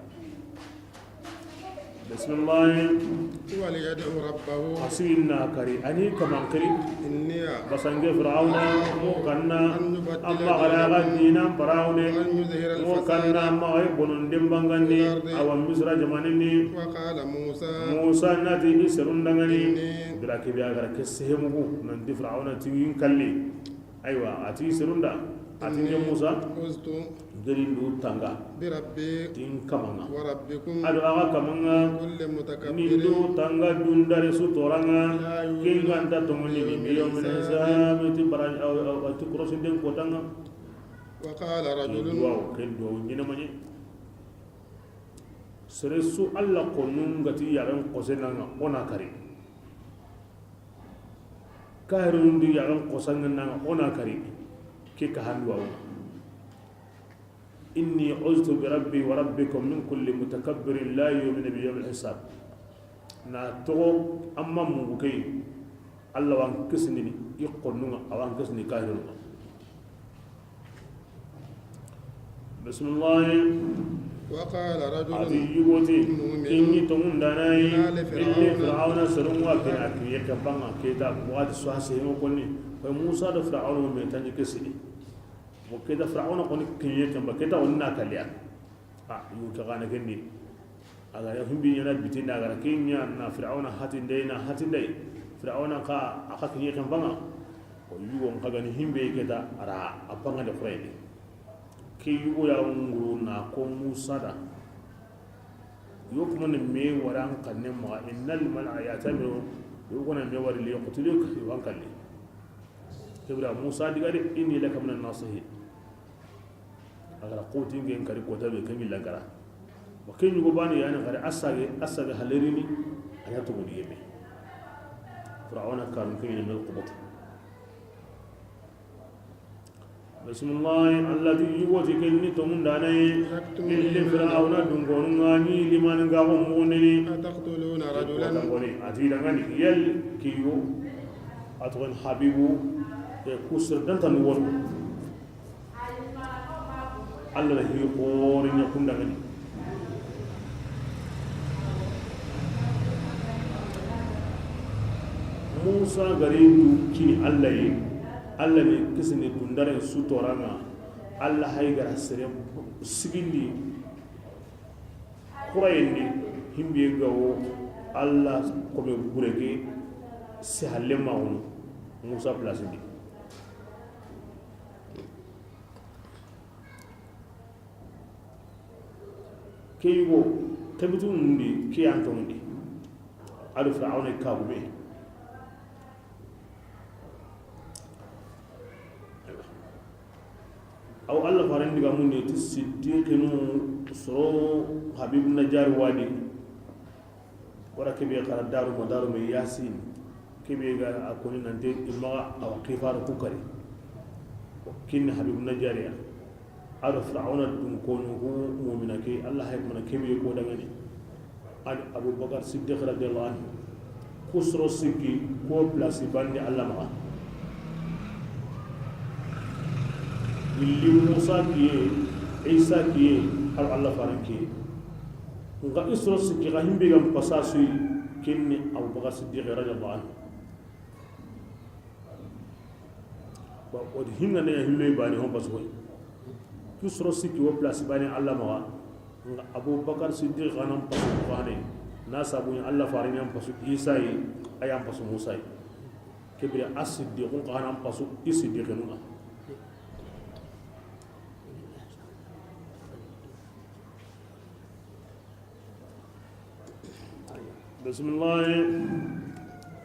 Bismillah. وليدع ربه. Kasi na kari ani kaman kari. إني. Basange Fir'auna mo kanna. أن يبدل. Amma gara ga dinan Fir'auna. وأن يظهر الفساد. Mo kanna ma ay bonun dembangani. في الأرض. Awa Misra jamanini. وقال موسى. Musa nati i serun dangani. إني. Bira ke biya gara ke sehemugu nanti Fir'auna tingin kalli. Aywa, ati serunda. Ati nge Musa. عزت. Gerindu tanga. بربي. Tin kamanga. وربكم. Ado aga kamanga. من كل متكبر. Nindu tanga dundare su toranga. لا يؤمن. Kinganta tongoni. بيوم الحساب. Ti bara, aw, aw, ti korosinden kotanga. وقال رجل. Duwawu, ken duwawu ɲinamaɲe. Sere su Alla xonnun ga ti yaxen xosen ŋa, o na kari. Kahirun di yaxen xosen ŋa, o na kari. Ke ka handu wawu. إني عذت بربي وربكم من كل متكبر لا يؤمن بيوم الحساب. Na toxo, amma mungu ke yi, Alla wa an kisindini i xonnun ŋa, a wa an kisindini kahirun ŋa. Bismillah. وقال رجل. A ti yugo ti, مؤمن. Ken ɲi tonŋundaana yi, من آل فرعون. Illi Firawuna serun wa kina kiye ke banŋa, ke ta waxati su a se mo konni. Fa Musa do Firawuna me tanji ke sidi. Bo ke ta Firawuna konni kiye ke ba, ke ta onna kaliya. A, yugo ke xana ken di. A ga ya himbi ɲaana bitinda, a ga ra ke ɲa na Firawuna hatinde, na hatinde. Firawuna xa, a xa kiye ke banŋa. O yugo n xa ga ni himbe ke ta, a ra a banŋa de xurayni. Ke yugo ya nguru na ko Musa da. Yo kuma ne me wara an kanne ma, إن الملأ يأتمرون. Yo kuma ne me wari ليقتلوك, yo an kalle. Ke bira Musa diga de, إني لك من الناصحين. A ga ra xoti ngen kari kota be kan illa gara. Wa ken yugo bani yani kare asage, asage halerini, a ya to gudi yeme. Firawuna karun ken ne mel qubut. Bismillah, Alla ti yugo ti ken ni tonŋundaana yi. تقتلون. Illi Firawuna dunkonun ŋa ni liman ga ko mugundini. أتقتلون رجلا. Ko ni a ti dangani yel kiyo. A toxon Habibu, e kusur dantan won. Alla na hi xoore ɲa kundangani. Musa ga ri du kini Alla yi, Alla ni kisini dundaren su toran ŋa, Alla hay ga ra sere sigindi. Xurayen di, himbe ga wo Alla kome gure ke, si halle ma wono, Musa place di. Ke yugo, Qibtiyun di, ke yan tonŋundi. A do Firawuna kagume. Aw Alla faren diga mundi ti Siddiqinu soro Habibu Najjar wadi. Wara kebe xara daru ma daru me Yasin. Kebe ga a koni nante i maxa awa xifara ku kari. Ken ni Habibu Najjar ya. A do Firawuna dun konu ku mumina ke, Alla hay mana kebe ko dangani. A do Abubakar Siddiq radiyallahu anhu. Ku soro sikki ko place bandi Alla maxa. Illi Musa kiye, Isa kiye, a do Alla faren kiye. Nxa i soro sikki xa himbe gam pasa suyi, ken ni Abubakar Siddiq radiyallahu anhu. Ba o di hinga ne ya hillo bani hon pasu koy. Ku soro sikki wo place bani Alla maxa. Nxa Abubakar Siddiq xa nan pasu ko hane. Na sabu ni Alla faren yan pasu Isa yi, a yan pasu Musa yi. Kebire a Siddiqun xa nan pasu i Siddiqinu ŋa. Bismillah.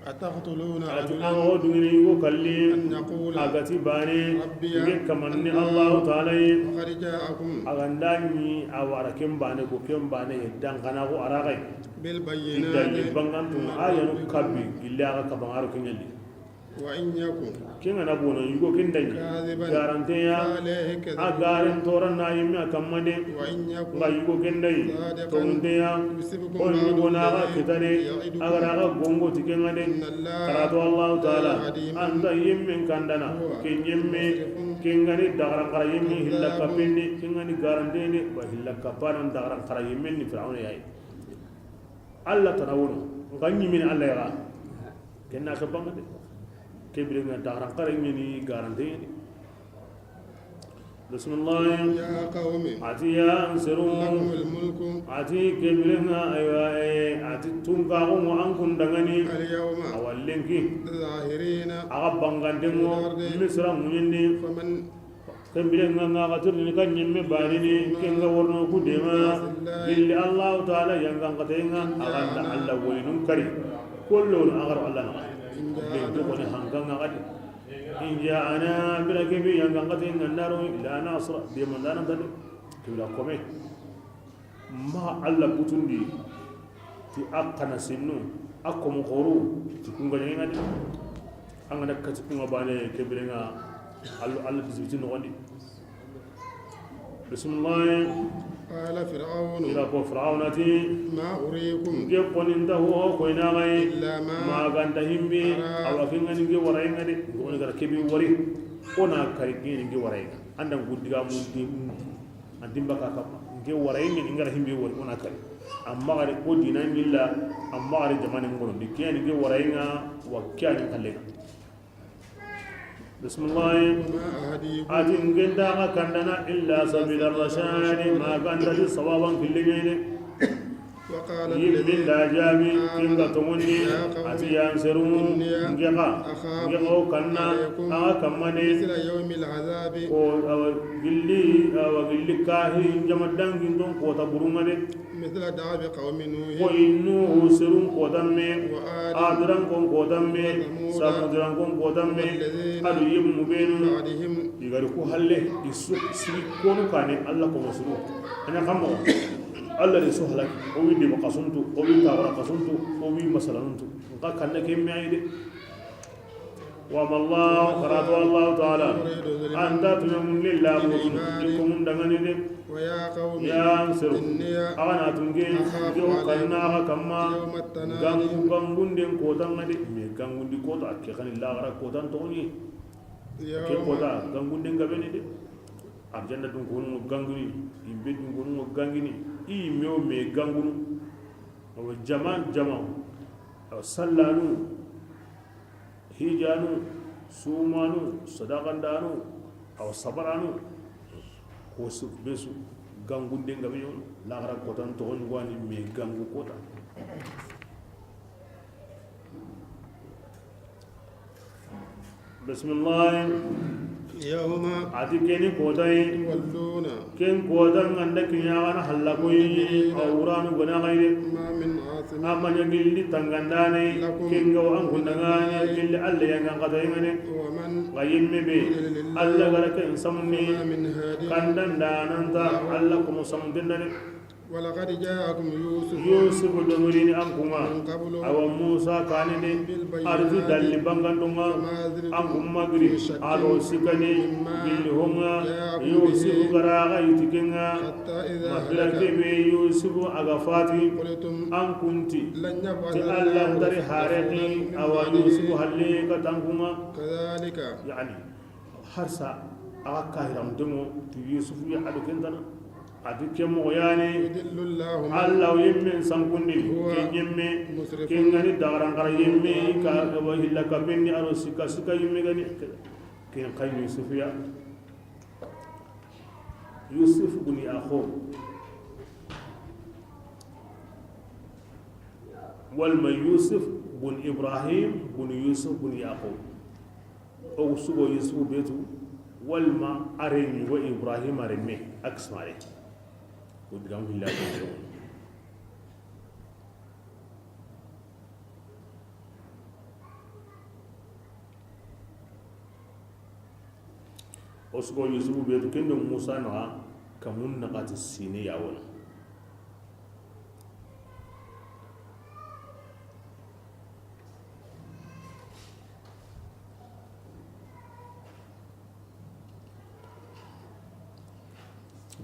أتقتلون A ti رجلا an wo dungini yugo kalli. أن يقول A ga ti bane, ربي nge kamanni الله Allahu Taala yi. وقد جاءكم A ga nda ɲi a wara ken bane ko ken bane dan kana ko a ra ga yi. بالبينات Dalli bangantu من a yanu ربكم kabi, illa a ga kaban aro kenyandi. وإن يكن Ken ga na bono yugo ken da ɲi كاذبا garanteya, فعليه كذبه a garen toran na yimme a kamma de. وإن يكن Nga yugo ken da ɲi صادقا tongunteya, يصبكم o بعض yugo na ga الذي kitane, يعدكم a ga ra ga gongo ti ken ŋa de. إن الله Karato Allahu لا Taala, يهدي من anta yimmen kandana, هو ken yemme, مسرف ken ga ni dagaran kara yemme hilla كذاب kapenne, ken ga ni garantene, ba hilla kapana dagaran kara yemme ni Firawuna yayi. Alla tana wono, nga ɲimini Alla ya ga. Ken na ke banga de. Kebire nga dagaran kara ɲi ni garante ɲi. Bismillah. يا قوم A ti ya n seru. لكم الملك A ti kebire nga aywa, eh, a ti tunka ko mo an kun dangani. اليوم A wallenki. ظاهرين A ga bangande mo في الأرض Misra muɲindi. فمن Ken bire nga nga ga tirni kan ɲimme banini, ken ga worno ku dema. Illi Allahu Taala yangan katayenga, a ga nda Alla wolinun kari. Kollo a ga ro Alla na. Ben to ko ni hankan nga ga di. إن جاءنا، bire ke be yan ga n xati ŋa n da ro, إلا نصرا، deemandaana nta de. Ke be da kome. Ma Alla butundi ti a xa na sinnu, a komo xoru, ti ku ŋa ɲaŋa de. An ga na kati ku ŋa baane, ke bire ŋa, Alla, Alla bisibiti noxondi. Bisimilahi. قال فرعون. I ra ko Firawuna ti, ما أريكم. N ke xo ni nta ho ko i na ŋa yi. إلا ما. Ma ga nta himbe. أرى. Awa ke ŋa ni n ke waraye ŋa de. N ko ni ga ra ke be wari. O na kari ke ni n ke waraye ŋa. An da n ku diga mun di. An di n ba ka ka. N ke waraye ŋa ni n ga ra himbe wari. O na kari. Amma ga de ko diina ŋilla. Amma ga de jamaane n gono. Di ke ni n ke waraye ŋa. Wa ke ni n xalle ŋa. Bisimilahi. وما أهديكم. A ti n ke nta xa kandana إلا سبيل الرشاد, ma ga nta ti sawaban killen ɲa yi de. وقال الذي. Yimmin da jaabi, آمن. Ken ga tonŋundi, يا قوم. A ti ya n seru, إني. N ke xa, أخاف. N ke xa o kanna, عليكم. Axa kanma de. مثل يوم العذاب. Ko, awa gilli, awa gilli kahi, n jama dangin don kota burun ŋa de. مثل دأب قوم نوح. Ko i Nuhu serun kotan me, وعاد. Adirankon kotan me, وثمود. Samudirankon kotan me, والذين. A do yimmu benu. بعدهم. I ga ri ku halle, i su, sigi konu kane, Alla ko masuru. Ana kamo. Alla de su halaki, o wi de bakasuntu, o wi tabara kasuntu, o wi masalanuntu. N xa kanna ke me ayi de. وما الله, karatu Allahu Taala, أريد ظلما. A nta tuɲamundi la, لعبادي. Ko mun dangani de. ويا قوم. Ya n seru. إني. Axa na tunge. أخاف. N ke o kanna axa kanma. عليكم يوم التنادي. Gangu, gangunden kotan ŋa de. Mais gangundi kota, ke xa ni laxara kotan toxoni. Ke يوم. Kota, gangunden gabe ni de. Arjanna dun konu ŋa ganguni, yimbe dun konu ŋa gangini. I me o me gangunu. Awa jama, jama. Awa sallanu. Hijanu, sumanu, sadaqandanu, awa sabaranu. Ko su, be su, gangunden gabe ɲono, laxara kotan toxo ɲugani me gangu kota. Bisimilahi. يوم. A ti ke ni kota yi. يولون. Ken kota ŋa n da kiɲa xa na halla koyi. A wuranu gona xa yi de. ما من عاصم. A ma ɲa gilli tangandane. لكم. Ken ga wa an kunda ŋa ni gilli Alla ya ŋa n xata yi ŋa ne. ومن. Ga yimme be. يضلل الله. Alla ga ra ken samunni. فما من هاد. Kandandaana nta Alla ko mo samunden da ne. ولقد جاءكم يوسف. Yusufu do ŋurini an kun ŋa. من قبل. Awa Musa kane de. بالبينات. Arju dalli bangandun ŋa. فما زلتم. An kun ma giri. في شك. A do sikani. مما. Gilli ho ŋa. جاءكم به. Yusufu ga ra xa yi ti ken ŋa. حتى إذا. Ma bire. هلك. Ke be Yusufu a ga fati. قلتم. An kun ti. لن يبعث. Ti Alla. الله. N dari. رسولا. Harexi. Awa. من. Yusufu. قبله. Halle ka tankunga. كذلك. Yani. Harsa, axa kahiramuntenŋo, ti Yusufu ya a do ken tana. A ti ke moxo yani, يضل الله من. Alla yimmen sankundi, هو. Ke yimmen, مسرف. Ken ga ni dagaran xara yimme, ka, ka ba hilla ka benni, a do sika, sika yimme ga ni, ken xa Yusufu ya. يوسف بن يعقوب. Walla يوسف بن إبراهيم بن يوسف بن يعقوب. O sugo Yusufu be tu, walla a renme go Ibrahima renme, a kisimare. O digamu hilla ko. O sugo Yusufu be tu, ken do Musa naxa, kamun naxati sine ya wala.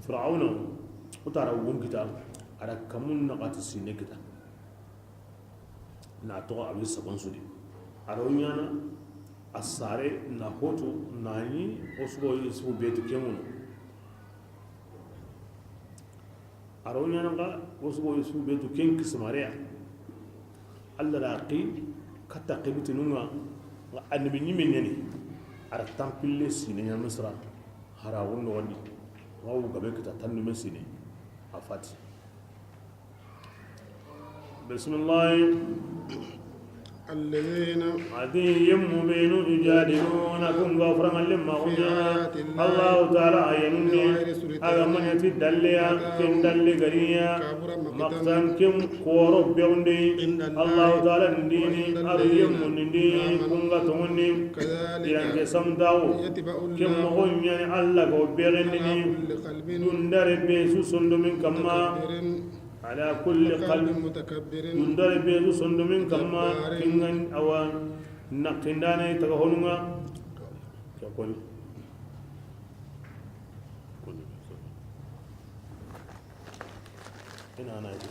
Firawuna, o tara wun kita, a da kamun naxati sine kita. Na toxo a wi sagon sudi. A do ɲana a sare na hotu na ni o sugo Yusufu be tu kemunu. A ro ɲana nga, o sugo Yusufu be tu ken kisimare ya. Alla da xi katta xibitinu nga, nga annabi ɲimme ɲani. A ra tanpille sine ɲa Misra, hara wurno wandi. Wawu gabe kita tannume sine. A fati. Bisimilahi. الذين A ti yemmu benu يجادلون kun ga farangalle ma في kunya آيات الله Allahu Taala ayanun di, بغير سلطان a ga maɲa ti dalliya, أتاهم ken dalli gariya, كبر مقتا maqtan ken koro bewndi, عند الله Allahu Taala ndi ni, وعند a ri الذين yemmu ndi, آمنوا kun ga tongondi, كذلك iran ke samtawo, يطبع الله ken moxo ɲani Alla ga o begendini, على كل قلب dundare be su sondomin kamma, متكبر على كل قلب متكبر dundare be su sondomin kamma, جبار kingan awa naqindane taga honunga. Ke koni. Koni. Ina na yi.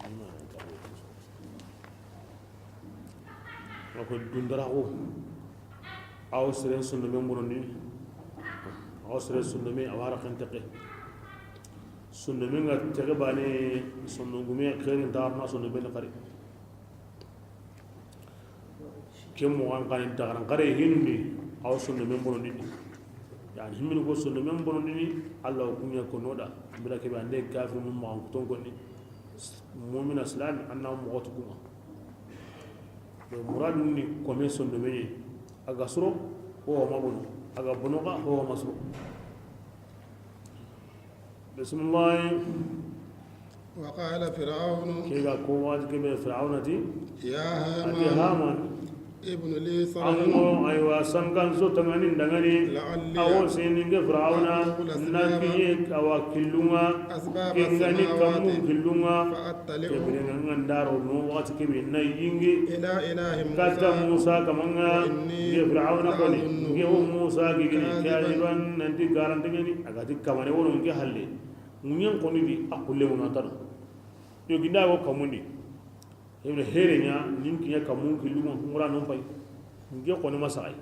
Ina na yi. Ŋa ko dundaraxu, awo sere sondome mbonondini, awo sere sondome a wara xen texe. Sondome ŋa texe bane, sondongume xerin ta arna sondome ni xari. Ken moxo an xani daxaran xare hinundi, awo sondome mbonondini. Yani himmini ko sondome mbonondini, Alla wo kuɲa ko noda. Bila kebe ande kafirun maxan kuton konni. Mumina silami anna moxo tukunga. Muradu ni kome sondome ɲe, a ga suro, ho ma bono, a ga bono ga, ho ma suro. Bismillah. وقال فرعون Ke ga ko waxati kebe Firawuna ti, يا a ti هامان Haman, ابن لي صرحا Ango, aywa, sankan so tangani ndangani. لعلي Awo seninge Firawuna, أبلغ الأسباب na kiɲe awa killunga, أسباب kingani السماوات kammu killunga. فأطلع Kebire nga ndaro no waxati kebe na yingi. إلى إله موسى Kata Musa kamanga, وإني nge Firawuna koni, لأظنه nge wo Musa gigini, كاذبا kadiban, nanti garantengani, a ga ti kamane wono nge halle. Munyen koni di, a kulle wona tano. Yo ginda go kamundi. Ibn Herenya, nin kiɲa kamun killunga, ngura non pay. Nge koni masay.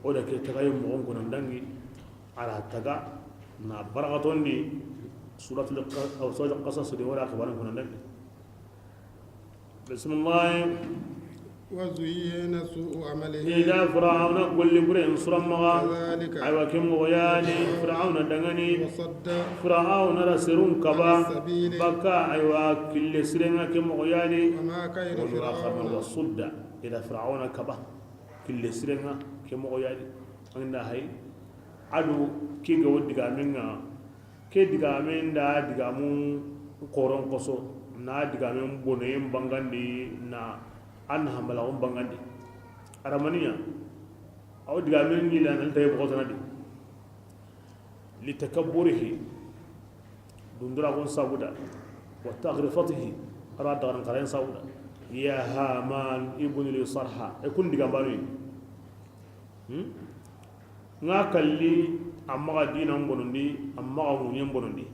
O da ke tagaye moxon kono dangi, a ra taga na barakaton di, suratul Qa-, aw suratul Qasas di, wala xibaran kono dangi. Bismillah. وزين سوء عمله Ida Firawuna golli buren suran maxa. كذلك Aywa, ken moxo yani Firawuna dangani. وصد Firawuna ra serun kaba. عن السبيل Baka, aywa, kille sirenga, ken moxo yani. وما كيد Wonu a xarna فرعون wa sudda. Ida Firawuna kaba. Kille sirenga, ke moxo yadi. An da hay. Adu, ke ga wo digamen ŋa, ke digamen da digamu koron koso, na digamen bonoyen bangandi, na an hambalaxun bangandi. Aramaniya, aw digamen ni la nan tay boxo tanadi. Litakabburihi, dunduraxun sabuda, wa tagrifatihi, ara daxaran xarayen sabuda. Ya Haman ibn li sarha, e kun diga banu. Hmm? Nga kalli, amma ga dinan bonondi, amma ga munyen bonondi.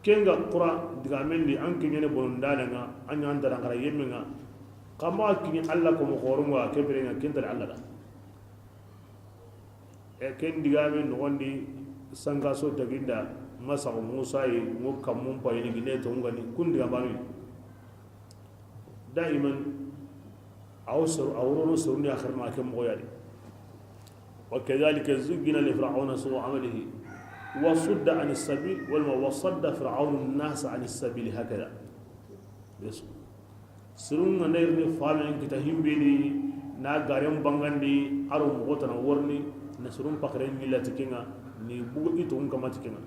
Kenga qura digamendi, an kinyene bonondana nga, an yan daran xara yemmenga. Kama kinyi Allah ko mo xorunga, kebirenga, kentare Allah da. E ken digame noxondi, sanga so taginda, masaxo Musa yi, ŋo kammun payini gine to ngani, kun diga banu. Daiman, aw sor-, aw rono soruni axirna ke moxo yadi. Wa kadhalika zuyyina li fir'auna su'u amalihi wa sudda anis sabil, wal ma wa sadda fir'aunu an-nasa anis sabil, hakada. Yesu. Sirunga na irini famen kita himbeni, na garen bangandi, aro moxo tana worni, na sirun pakren milati kenga, ni bugu ito un kamati kenga.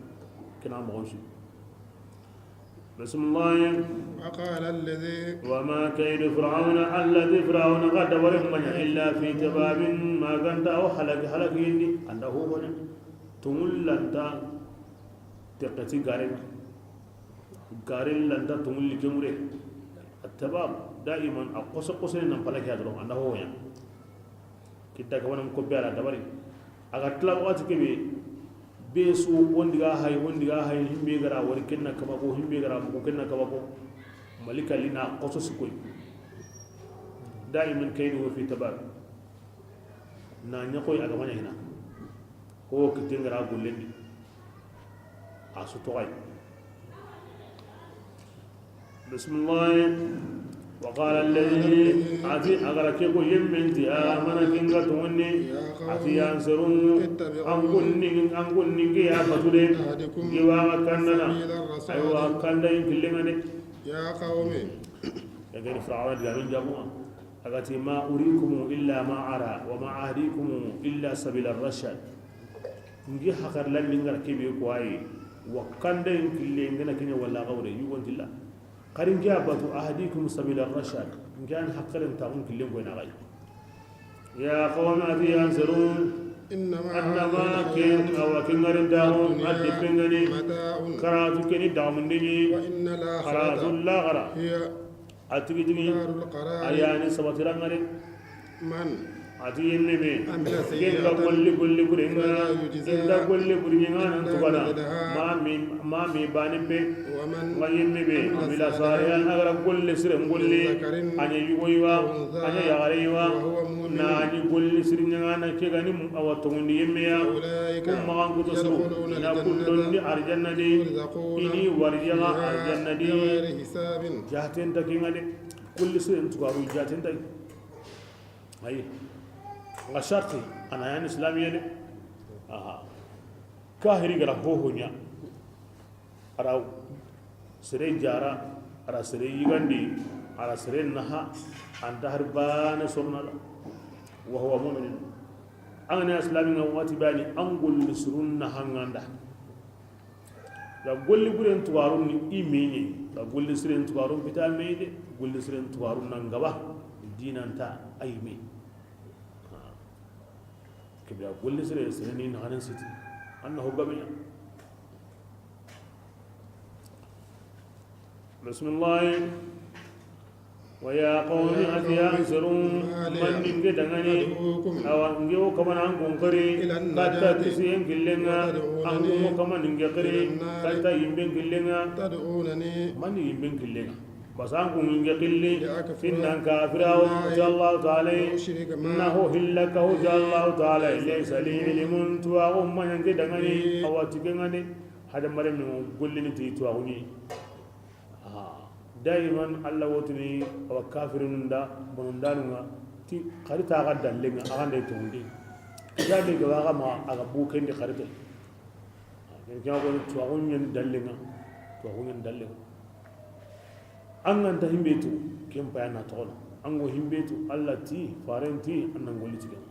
Kena moxo su. Bismillah. Wa qala alladhi Wa ma kaydu fir'auna, alladhi fir'auna ga dabare manya illa fi tababin, ma ganta o halaki, halaki yindi, anda ho bone. Tungul lanta tekati garen. Garen lanta tungul likemure. At-tabab, daiman a koso koso nan palaki adro, anda ho ya. Kitta ka wanan ko be ala dabari. Aga tla waxati kebe, be su wondi ga hay, wondi ga hay, himbe gara wori kenna kaba ko, himbe gara bugu kenna kaba ko. Malika lina koso sikoy. Daiman kaydu fi tabab. Na ɲakoy aga manya hina. Ko kitin gara gollendi. A su toxay. Bismillah. وقال الذي, a ti a ga ra ke ko yemmen ti, آمن, ken ga tonŋunni, a ti, يا قوم, an serun, اتبعون, an kunnin, an kunnin ke ya batu de, أهدكم, ke wa ga kandana, سبيل الرشاد, aywa, kanda in killen ŋa de. يا قوم. Ya gani Firawuna diga min jamu, a ga ti, ما أريكم إلا ما أرى وما أهديكم إلا سبيل الرشاد. N ke haqilen di n ga ra ke be ko ayi, wa kanda in killen ŋa na ke ɲa walla gawre, yugon tilla. Xari n ke ya batu, أهديكم سبيل الرشاد. N ke ya ni haqilen taaxun killen ko i na ga yi. يا قوم, a ti an serun, إنما, إنما, هذه, ke, الحياة, awa, ke ŋarintaxu, الدنيا, a deppe ŋa ni, متاع, karatu ke ni daxamundi ɲi, وإن الآخرة, karatu laxara, هي, a tigi tigi, دار القرار, a ya ni sabatiran ŋa de. من, a ti yinme be, عمل, ken ga, سيئة, golli, golli bure ŋa, فلا يجزى, i nda golli bure ɲi ŋa nan, إلا, tugana, مثلها, ma mi, ma mi baane be. ومن, nga yinme be, عمل, عمل, صالحا, صالحا, a ga ra golle siren golle, من ذكر, a ɲa yugo yi wa, أو أنثى, a ɲa yaxare yi wa, وهو مؤمن, na ɲi golle siren ɲa ŋa na ke ga ni mu-, awa tonŋundi yinme ya, فأولئك, ko maxan kuto su, يدخلون, i na, الجنة, ku londi arjanna di, يرزقون, i ni warijaxa, فيها, arjanna di, بغير حساب. Jaten ta ke ŋa de, golle siren tugaru jaten ta. Ayi. Nga sharti, a na ya ni islamiya de. Aha. Kahiri ga ra hoho ɲa. A ra sere jara, a ra sere yigandi, a ra sere naha, an ta hari baane sorona da. وهو مؤمن. An ga na islami ŋa waxati baane, an golli sirun naha ŋa nda. Ga golli buren tuwarun ni i me ɲi, ga golli siren tuwarun fita me de, golli siren tuwarun nan gaba, dinan ta ay me. Ke be ga golli sire, sire ni naxanen siti, an na ho gabe ɲa. Bismillah. ويا قوم, a ti an serun, ما لي, man ni n ke danŋa ni, أدعوكم, awa n ke wo kamana an kun xiri, إلى النجاة, katta kisiyen killen ŋa, وتدعونني, an kun wo kamana n ke xiri, إلى النار, katta yinben killen ŋa. تدعونني, man ni yinben killen ŋa. Basa an kun n ke xiri, لأكفر, i nan kafira, بالله, o ti Allahu Taala, وأشرك به, na ho hilla ka, o ti Allahu Taala, ليس لي, ليس لي علم, tuwaxu ma ɲa n ke danŋa ni, به, awa ti ke ŋa ni, hadamaren men gollini ti tuwaxu ɲi. Aha. Daiman Allah wo tini awa kafirinu nda bonondanu ŋa ti xari ta ga dallen ŋa, a ga nda i tonŋundi. Jabe ga wa ga ma a ga bu ken di xari te. Ken ke ŋa ko ni tuwaxu ɲa ni dallen ŋa, tuwaxu ɲa ni dallen ŋa. An ga nta himbe tu, ken paya na toxono. An go himbe tu, Allah ti, faren ti, an nan golli ti ken ŋa.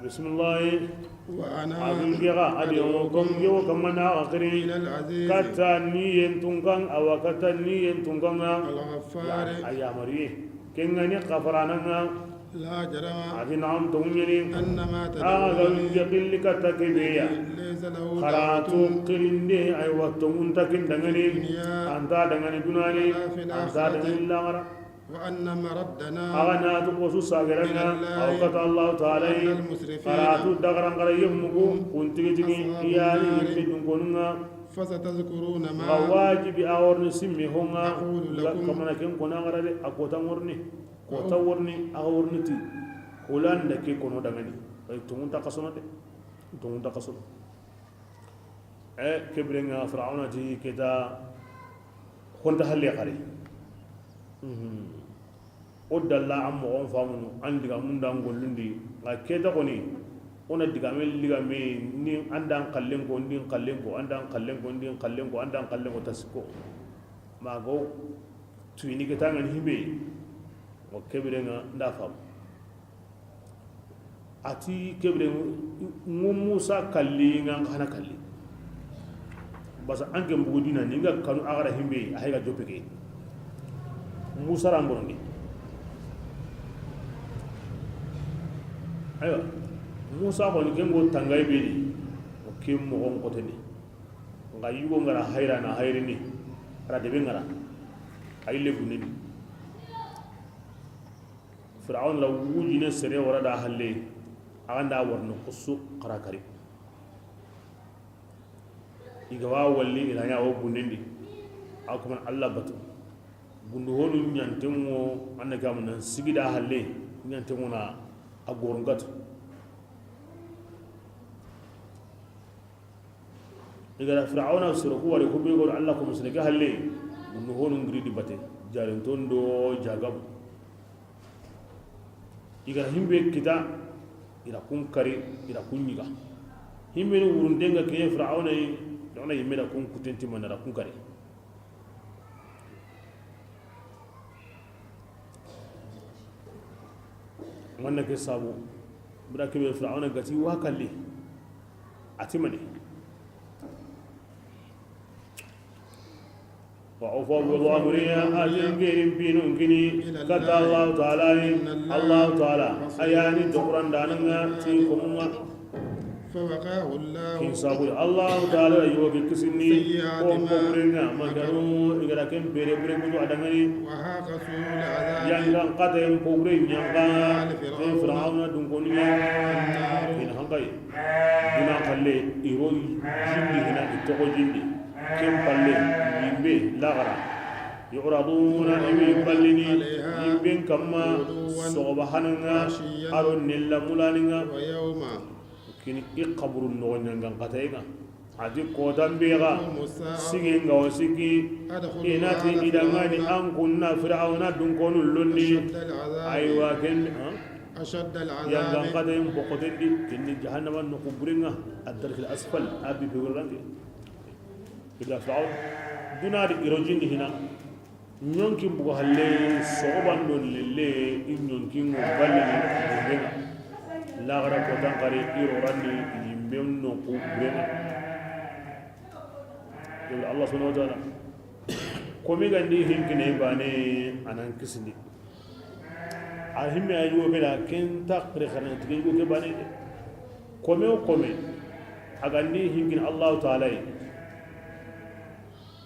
Bismillah. وأنا, a dun ke ga, a di, أدعوكم, o kon ke wo kamana a xiri, إلى العزيز, katta ni yen tunkan, awa katta ni yen tunkan ŋa. الغفار, ya, a yamariye. Ken ŋa ni xafarana ŋa. لا جرم, a di na an tonŋu ɲa ni. أن ما, a ga تدعونني, n ke xiri katta ke be ya. إليه, ليس له, xaratu, دعوة, xirinde, aywa, tonŋun ta ken danŋa ni. في الدنيا, an ta danŋa ni duna ni, ولا في الآخرة, an ta danŋa ni laxara. وأن مردنا, a ga na tu ko su sageran ŋa, إلى الله, awa katta Allahu Taala, وأن المسرفين, xaratu dagaran xara yemmugu, kun tigi tigi, أصحاب, i ya ni, النار, yinme dun konu ŋa. فستذكرون ما, nga wajibi a worni simme ho ŋa, أقول لكم, kamana ken kona ŋa ra de, a kota worni, kota worni, a worni ti, holan da ke kono danŋa ni, ay tonŋun ta xasono de, tonŋun ta xasono. E, ke biren ŋa Firawuna ti ke ta, honta halle xari. Mhm. O dalla an moxon famunu, an digamun da an gollundi. Nga ke ta xoni, o na digame, ligame, ni an da an xallen ko, ndi n xallen ko, an da an xallen ko, ndi n xallen ko, an da an xallen ko, ta sikko. Ma go tuyini ke ta ŋa ni himbe. Ngo ke biren ŋa nda famu. A ti ke biren ŋa, ŋo Musa kalli, ŋa n xa na kalli. Basa an ke mbugu dina ni, nga kanu a ga ra himbe, a hay ga joppe ke. Musa ra n bonondi. Aywa. Musa xoni ke ngo tangay be ni. O ke moxon xoteni. Nga yugo nga ra hayra na hayrini. A ra debe nga ra. Ay le gunini. Firawuna la wujine sere wara da halle, a ga nda warni xusu xara kari. I ga wa walli i na ɲa wo gunnendi. A kuma Allah batu. Gundu honu ɲantengo, an na gamu nan sigi da halle, ɲantengo na a goron katu. I ga da Firawuna soro ku wari, ku be go Allah ko musene ke halle, gundu honu ngiri di bate. Jarinton do jagabu. I ga ra himbe kita, i ra kun kari, i ra kun ɲiga. Himbe ni wurundenga ke Firawuna yi, Firawuna yimme da kun kutenti mana ra kun kari. Manna ke sabu, bira kebe Firawuna gati wa kalli. A ti mani. Wa ufawwidu amri, a ti n ke ri n pinu n kini katta Allahu Taala yi. Allahu Taala a ya ni doxurandaana ŋa ti ko mu ŋa. Kin sabu Allahu Taala yi wo ke kisini ko ko bure ŋa makaru i ga ra ken bere bure kutu a da ŋa ni. Yangan kata en ko bure yangan. Ke Firawuna dun ko ni ya. Kin hankayi. Duna kalle i ro jindi hina i toxo jindi. Ken palle yimbe laxara. Yu'raduna i wi ballini yimben kamma soxoba hananga aro nella mulaninga. Kini i xaburu noxo ɲangan katayenga. A ti kotan be ga sigenga o siki. I na ti i da ŋa ni an kunna Firawuna dunkonu lonni. Aywa ken yangan katayen bokoten di kinni jahannama noxu burenga. Addarkil asfal a bi be wurlante. Ila Firawuna duna di i ro jindi hina. Ɲonkin bugu halle soxoban do lelle i ɲonkin ŋo ballini yimbenga. Laxara kotan kari i ro randi yimben noxu burenga. Yalla Allah subhanahu wa ta'ala komi gandi hinkine bane a nan kisindi. A himme a yugo ke da ken ta xire xarana tige yugo ke bane de. Kome o kome a gandi hinkin Allahu Taala yi.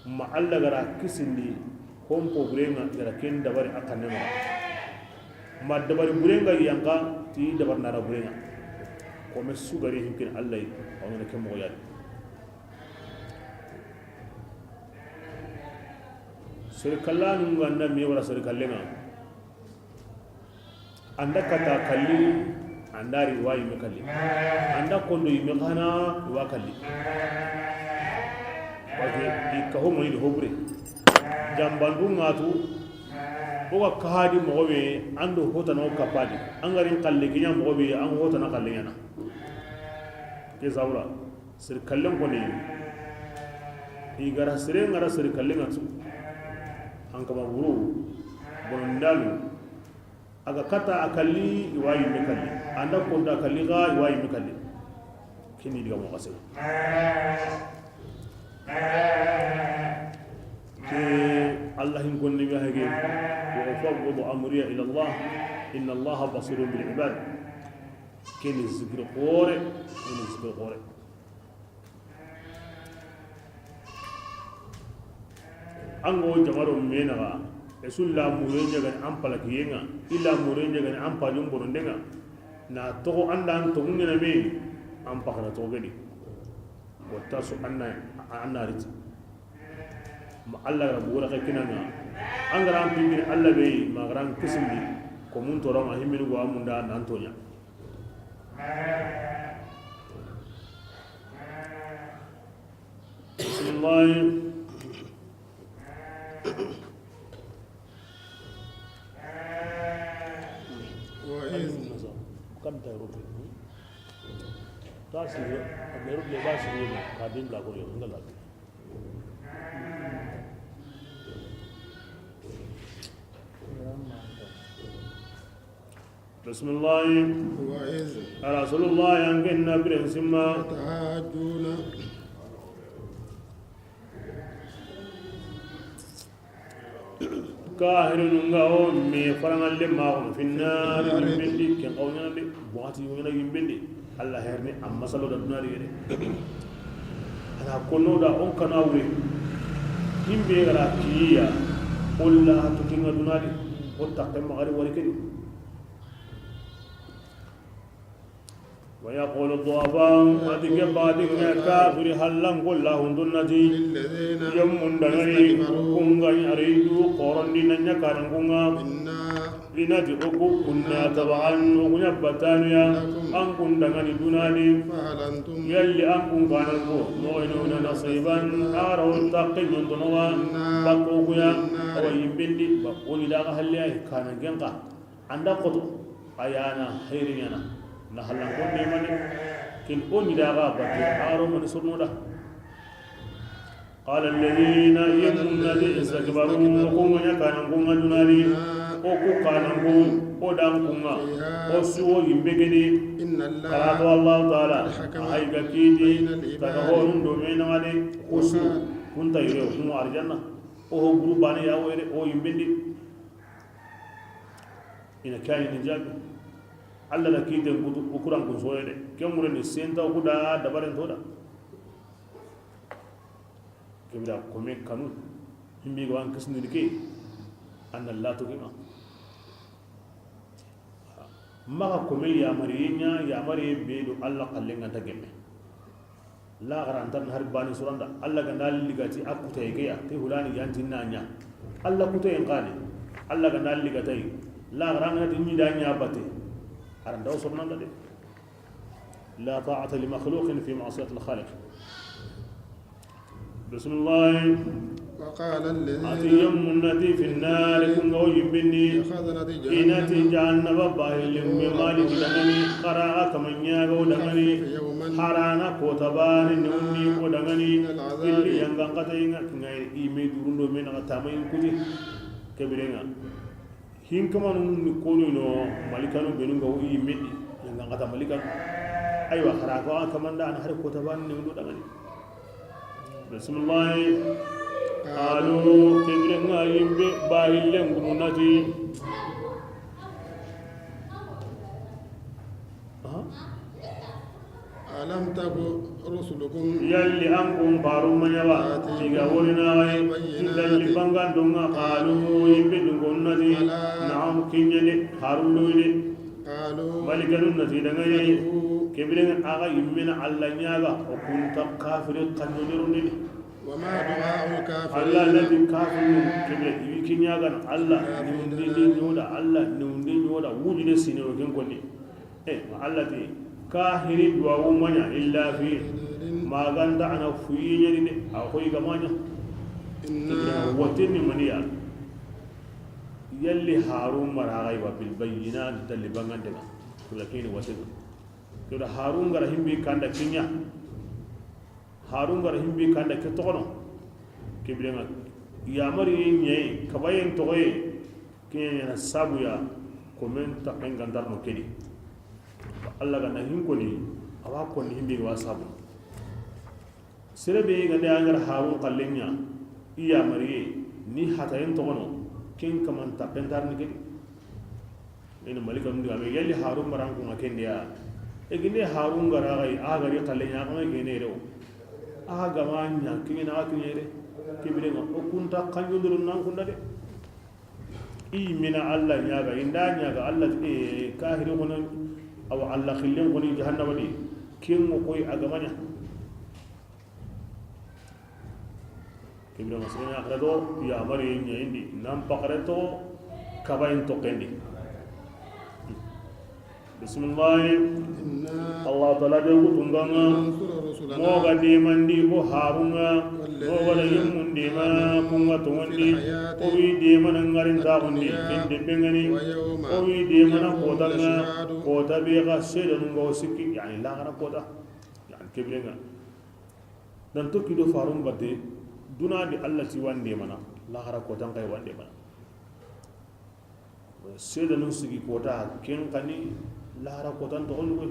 Ma Allah ga ra kisindi kompo burenga ga ra ken dabari a kanne ma. Ma dabari burenga yanka ti dabar nara burenga. Kome su gari hinkin Allah yi a wona ken moxo yadi. Sere kallanu nga nda me wara sere kallenga. Anda kata kalli, anda ri wa yimme kalli. Anda kondo yimme xana wa kalli. Parce que i ka ho mani ho bure. Jambandu ngatu. O ga kahadi moxo be ando hotana o kapadi. An ga ri n kalle kiɲa moxo be an hotana kalle ɲana. Ke sabura. Sir kallen koni i ga ra sere nga ra sir kallen nga tu. An kama wuru bonondalu. A ga kata a kalli i wa yimme kalli. Anda konda kalli ga i wa yimme kalli. Kini diga mo xase. Ke Allah hin konni bi hage. Wa ufawwidu amriya ila Allah. Inna Allah basirun bil ibad. Keni zikir xore. Keni zikir xore. An go jamaro menaga. Esul la mure ɲagani an palakiyenga. Illa mure ɲagani an pajum borondenga. Na toxo anda an toxo ŋena me. An pakara toxo gedi. Wata su anna anna riti. Ma Allah ga ra bugura xa kinanga. An ga ra an pingini Allah be ma ga ra an kisindi. Ko mun toron a himmini go amunda nan tonya. بسم الله. وإذ كم تيروت؟ تاسي، تيروت لباس. كادم لا كوريا، لا. بسم الله. وإذ. رسول الله، ينقلنا برنسما. تحاجون. Kahirinu nga o me farangalle ma o finna. Yimbendi ken kawnyana de. Buati yona yimbendi. Allah herni amma salo da dunari yere. Ana kono da on kana wure. Himbe gara kiya. Olla to kinga dunari. O takke magari wari kedi. ويقول الضعفاء. A ti ke badi ke kafiri hallan golla hundunnati. Yemmun dangani kunga aridu korondi nanya karan kunga. I na ti o ku, kunna taban, o ku ɲa batanu ya, an kun dangani duna di. Yalli an kun kanan ko, mu'inuna nasiban, a ra o takke ɲontono wa, bakko ku ya, a wa yimben di, ba o ni daga halle ay kanan genka. An da xoto, a ya na hayri ɲaana, na hallan ko de mani, kin o ni daga batte, a ro mani sorno da. قال الذين يظنون الذين استكبروا, o ku ŋa ɲa kanan ko ŋa duna di, o ku kanan ko, o dan ku ŋa, o su o yimbe gedi. Kara to Allah Ta'ala, a hay ga kiti, ta ga honun do me na de, o su, kun ta yire, o kuma arjanna, o ho guru bane ya o yere, o yimbe ndi. I na kani ni jabi. Allah na kiten kutu, o kuran kun soye de. Ken mure ni senta o ku da dabaren to da. Kebira kome kanu, himbe ga wan kisni ke, an na lato ke ma. Maxa kome yamariye ɲa, yamariye be do Allah xallen ga nta gemme. Laxara nta na hari bani suranda, Allah ga na ligati a kutaye ke ya, te hulani yanti na ɲa. Allah kutaye n kane, Allah ga na ligatay, laxara ngana ti ɲi da ɲa bate, a ra nta o sornanda de. لا طاعة لمخلوق في معصية الخالق. بسم الله. وقال الذين A ti yemmun na ti في النار, ku ŋa o yimben di. لخزنة I na ti جهنم jahannaba bahillen be Maliki dangani, xara a kaman ɲa ga o dangani. يوما Harana kota bane newndi o dangani. من العذاب Illi yangan kata inga kinga i me durundo me na tamayin kuti. Kebirenga. Hinkamanun ni konu no, malikanu benu ga o yimme di, yanga kata malikanu. Aywa, xara ko an kamanda an hari kota ban ne ndo dangani. Bismillah. Qalu, kebire nga yimbe bahillen gunu na ti. Aha. ألم تك رسلكم Yalli an kun faru ma ɲa ba, آتيكم i ga wori na ay, بالبينات dalli bangandon ŋa. Qalu, yimbe dungon na ti, بلى na'am, kiɲe de, harun lo de. قالوا Malikanun na ti dangani, فادعوا kebire a ga yimme na Allah ɲaga, o kun ta kafiri kanjo de ronde de. وما دعاء الكافرين Allah na ti kafirun kebire, i wi kiɲaga na Allah, ni undi ni ɲoda Allah, ni undi ɲoda, wujine sine o ken konni. Eh, ma Allah ti, kahiri duwawu ma ɲa illa fi, maganta ana fuyi ɲani de, a koy ga ma ɲa. إنا Watin ni maniya. Yalli Harun mara ga wa bil bayyinat, dalli bangante ga. Kula kini watin. Kula Harun gara himbi kanda kiɲa. Harun gara himbi kanda ke toxono. Kebire nga yamari ɲe kabayen toxoye. Kiɲe ɲana sabu ya, komen taxen gandarno kedi. Allah ga na hin koni, awa koni himbe wa sabu. Sere be ga ne angar Harun kallenya, i yamariye, ni hatayen toxono, ken kaman taxen tarni kedi. Ina malika ndi ame yalli Harun baran ko ŋa kende ya. E ginde Harun gara gai, a gari kallenya kama gene rewo. A ga ma ɲa kiɲe na kiɲe re. Kebire nga o kunta kanjo ndoro nan kunda de. I mina Allah ɲaga, inda ɲaga Allah, e, kahiri kono, awa Allah xillen koni jahannama di, ken mo koy a ga ma ɲa. Kibra masrina akhra do, ya mari ɲa indi, nan pakare to, kabayin to kendi. Bismillah. إنا Allah Ta'ala de wutunganga. لننصر رسلنا Mo ga demandi o Harun ŋa, والذين mo ga da yimmun dema, آمنوا kun ga في tongondi, الحياة o wi demana ngarin taxundi, الدنيا kende bengani, ويوم o wi demana يقوم kotanga, الأشهاد kota be ga sedanun ga o sikki, yani laxara kota, yani kebirenga. Dan tokki do Harun batte, duna di Allah ti wan demana, laxara kotan kay wan demana. Seedanu sigi kota, ken kani lahara kotan toxon koy.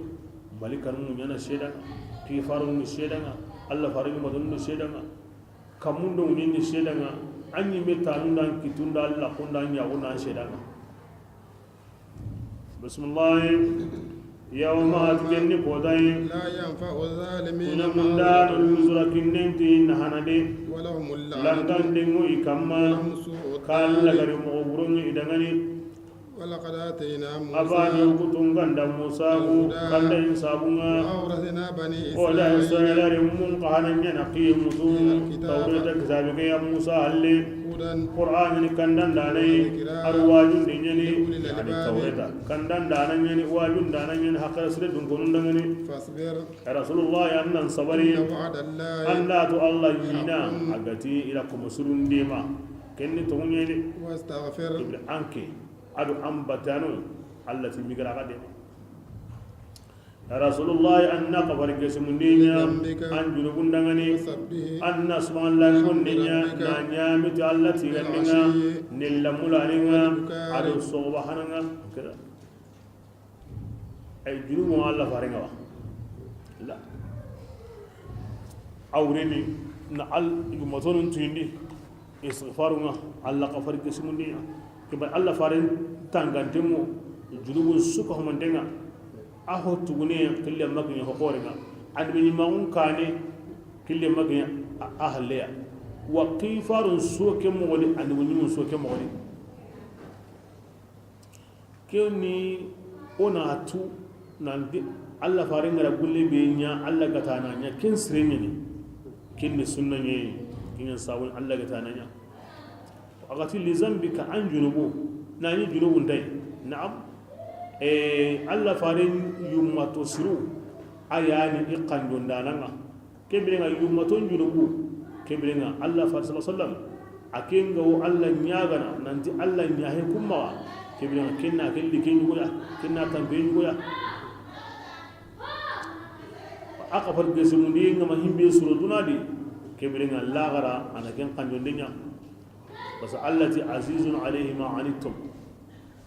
Malikanun ɲana seedanga, kifarun seedanga, Allah faringi matun seedanga, kamun do ɲini seedanga, an ɲi me tanun dan kitun da Allah kun dan ɲagun dan seedanga. Bismillah. Yawma, a ti kenni kotayi. لا ينفع الظالمين Kuɲa munda معذرتهم luzura kinnen ti nahana de. ولهم اللعنة Langandengu i kamma. ولهم سوء Kalla الدار gari moxo burongi i dangani. ولقد آتينا موسى. A bani kutun ga da Musa ku, الهدى, kanda in sabunŋa. وأورثنا بني إسرائيل. O da Israila renmun xa na ɲaana kiye mutu. الكتاب. Tawreta kitaabe ke ya Musa halle. هدى. Qur'an ni kandandaana yi. وذكرى. A do wajunde ɲa ni. لأولي الألباب. Yani Tawreta kandandaana ɲa ni, wajundaana ɲa ni, hakkila sire dunkonun danŋa ni. فاصبر. Ya Rasulullah, an nan sabari. إن وعد الله. An da tu Alla ɲiina. حق. A ga ti i la kuma surun de ma. Ken ni toŋu ɲa ni. واستغفر. Ibra anke. A do an batanu, Alla ti migara ga de. Ya Rasulullah, an na kafari gesimundi ɲa, لذنبك. An junubun danŋa ni, وسبح. An na subhanallah mundi ɲa, بحمد ربك. Na ɲaami ti Alla tiigandiŋa, بالعشي. Ni lamulaninŋa, والإبكار. A do soxuba hananŋa. Ay, junubun Alla farenŋa wa. La. A wureni na al yummatonun tuyindi. Istighfarunŋa, Alla kafari gesimundiŋa. Ke ba Alla faren tangantenŋo, junubun su ka humantenŋa. A ho tugune kille makiɲa ho xorenŋa. Annabi ɲimmaxun kane kille makiɲa a, a halleya. Wa kifarun so ke moxoni, annabi ɲimmun so ke moxoni. Ke ni o na tu nanti Alla faren ga ra gulle be ɲa, Alla ga ta na ɲa, ken sire ɲa ni. Ken ni sunna ɲa yi, ken ɲa sabun Alla ga ta na ɲa. A ga ti لذنبك, an junubu, na ni junubun tay. Naam. E, Alla faren yummato siru, a ya ni i kanjondaananŋa. Ke birenŋa yummaton junubu, ke birenŋa Alla faren sallallahu alayhi wasallam, a ken ga wo Alla ɲaagana, nanti Alla ɲa he kummaxa, ke birenŋa ken na ke like ɲugoya, ken na tanpe ɲugoya. A kafari gesimundi ŋa ma himbe suro duna di, ke birenŋa laxara a na ken kanjonde ɲa. Parce que Alla ti, عزيز عليه ما عنتم.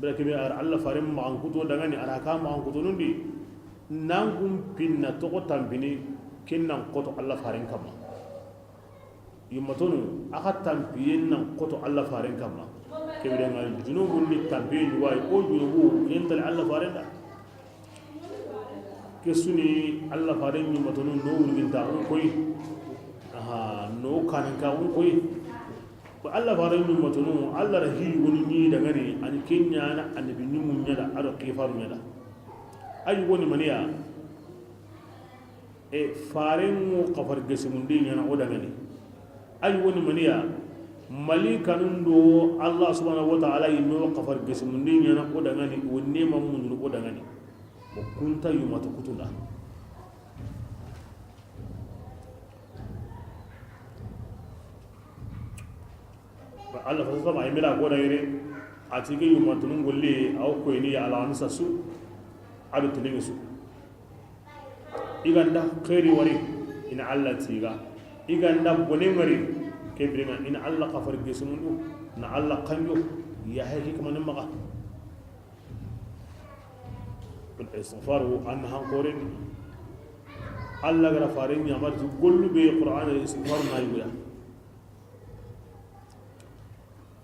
Bira kebe ar Alla faren maxankuto danŋa ni, a ra ka maxankutonun di, nan kun pinna toxo tanpini, ken nan xoto Alla faren kamma. Yummatonu, a xa tanpiyen nan xoto Alla faren kamma. Ke birenŋa junubun ni tanpiyen ɲugoyi, o junubu yen tali Alla faren da. Ke su ni Alla faren yummatonu no wurgintaxun koyi. Aha, no kaninkaaxun koyi. Ko Alla faren yummatonu, Alla ra hi yugonu ɲi danŋa ni, a ni ken ɲaana annabi ɲimmun ɲa da, a do kifaru ɲa da. A yugo ni maniya, e, farenŋo kafari gesimundi ɲaana o danŋa ni. A yugo ni maniya, malikanun do Alla subhanahu wa ta'ala yimme wo kafari gesimundi ɲaana o danŋa ni, wo neema mundunu o danŋa ni. O kunta yummato kutunda. Alla fasa sama ay mela ko da yere, a ti ke yummatunun golle, a wo koyini ya alamisa su, a do tenen su. I ga nda xeeri wari, i na Alla tiiga. I ga nda bone wari, ke birenŋa, i na Alla kafari gesimundu, na Alla kanjo, ya hay hikmanin maxa. Istighfaru an hankoren. Alla ga ra faren ɲamari ti gollu be Qur'ana istighfaru na yugoya.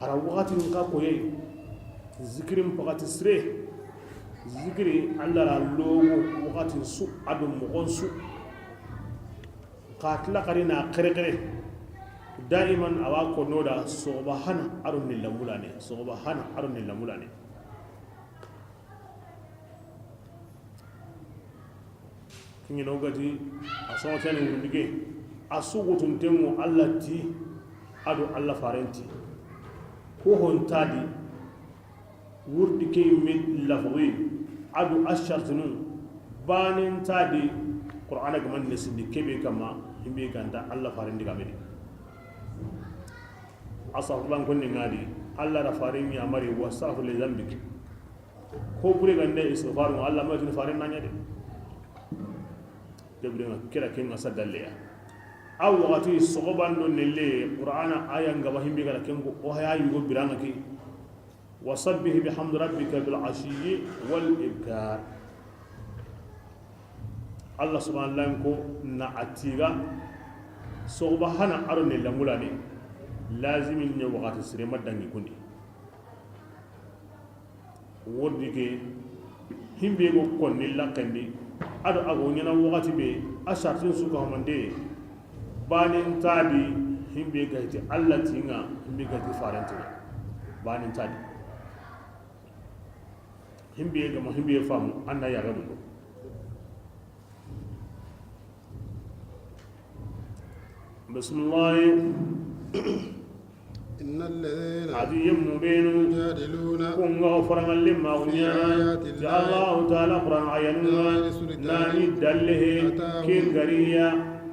A ra waxatin ka koye, zikirin paxati sire, zikiri Alla ra logo waxatin su a do moxon su. Xa tila xari na xere xere. Daiman a wa ko no da soxoba hana a do ni lamulane, soxoba hana a do ni lamulane. Kiɲino gati a soxotene wurundige, a sugutuntenŋo Alla ti, a do Alla faren ti. Ko hontadi, wurdi ke yimme lafzi, a do a shartinu, banen tadi, Qur'ana ga man nesindi kebe kamma, himbe ga nta Alla faren digamedi. Astaghfirullah konni ŋadi, Alla ra faren ɲamari, wastaghfir li dhanbik. Ko bure gande istighfaru, Alla ma tini faren na ɲa de. Debre ŋa kira ken ŋa sa dalle ya. A waxati soxoban do nelle, Qur'ana aya nga ba himbe gara ken ko, o haya yugo biranga ke. Wasabbih bihamdi rabbika bil ashiyyi wal ibkar. Alla subhanahu wa ta'ala ko na a tiga soxoba hana a do nella mulane. Lazimi ɲa waxati sire ma dangi kundi. Wordi ke, himbe go konni laxendi, a do a go ɲana waxati be, a sartin su ga hamande, banen tadi, himbe ga ti Alla tinŋa, himbe ga ti faren tinŋa. Banen tadi. Himbiye gama himbiye famu, an na yaxe mundo. Bismillahi. إن الذين A ti yemmu benu, يجادلون kun ga farangalle ma في unya, آيات الله Allahu Taala Qur'an ayanu, بغير سلطان nani dallehe, أتاهم kin gariya,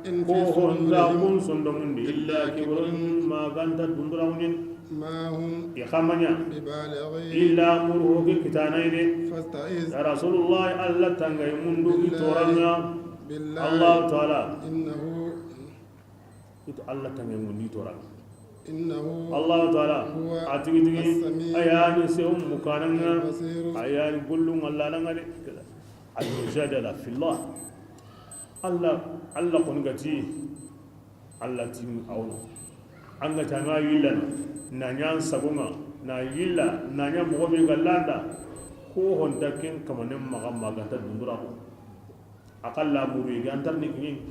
إن ko في honda صدورهم kun sondomundi, إلا كبر maganta dundura unin. ما هم I xa ma ɲa, ببالغيه illa muru ho ke kitana ide. فاستعذ Ya Rasulullah, Allah tangay mundu i بالله toranga. بالله Allahu Taala. إنه Ito Allah tangay mundu i toranga. إنه Allahu Taala, هو a tigi tigi, السميع a yani sewun mukananga, البصير a yani gollun Allah nanga de. Al-mujadala fillah. Allah, Allah kon gati, Allah tin awno. An ga tanga yillana, na ɲan sagonga, na yilla, na ɲa mogo be gallanda, ko honda ken kamanen maga maganta dundura ko. Akalla muru ga antar ni kini.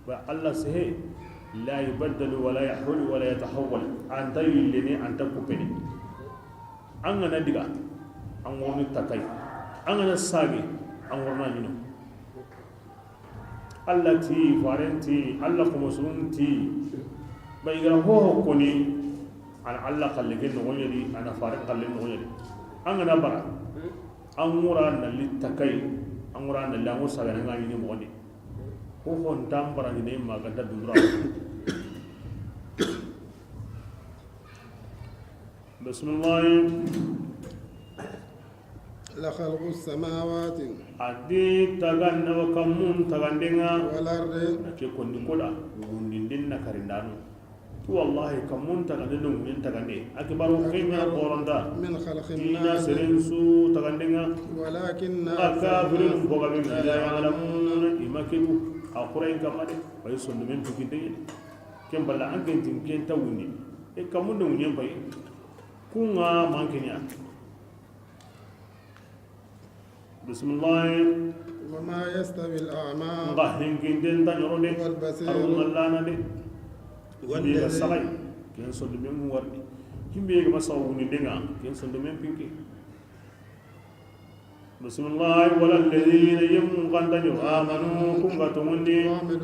Ba Allah sehe, la yubaddalu wa la yahulu wa la yatahawwal. Anta yillene, anta kupene. An ga na diga, an worni takai. An ga na sage, an worna ɲino. Allah ti, faren ti, Allah kuma sun ti. Ba i ga ra ho ho koni, an Allah kalle ke no ɲedi, an faren kalle no ɲedi. An ga na bara, an wura na li takai, an wura na li an sagana ngani ni mondi. Ko hon tambara ni maganta dundura. Bismillah. لخلق السماوات A di taganna wa kammun tagandenga. والأرض Na ke kondi koda, wundindin na karindanu. Tu wallahi kammun tagande do ŋuɲen tagande. Akbaru kenya أكبر koronda. من خلق Dina الناس seren su tagandenga. ولكن Nga أكثر kafirin الناس boga be لا bila يعلمون. Ya'lamuna, i ma kedu. A Qur'an kamade. Bay sondomen tukinte. Ken balla an ken tin ken tawundi. E kammun do ŋuɲen bay. Kunga mankenya. Bismillah. وما يستوي الأعمى Nga hinkinden ta ɲoro de. والبصير Aru ngallana de. والذي Himbe ga sagai, ken sondomen mu warni. Himbe ga masa wuni denga, ken sondomen pinke. Bismillah. ولا الذين يمون قندني آمنوا كن قتمني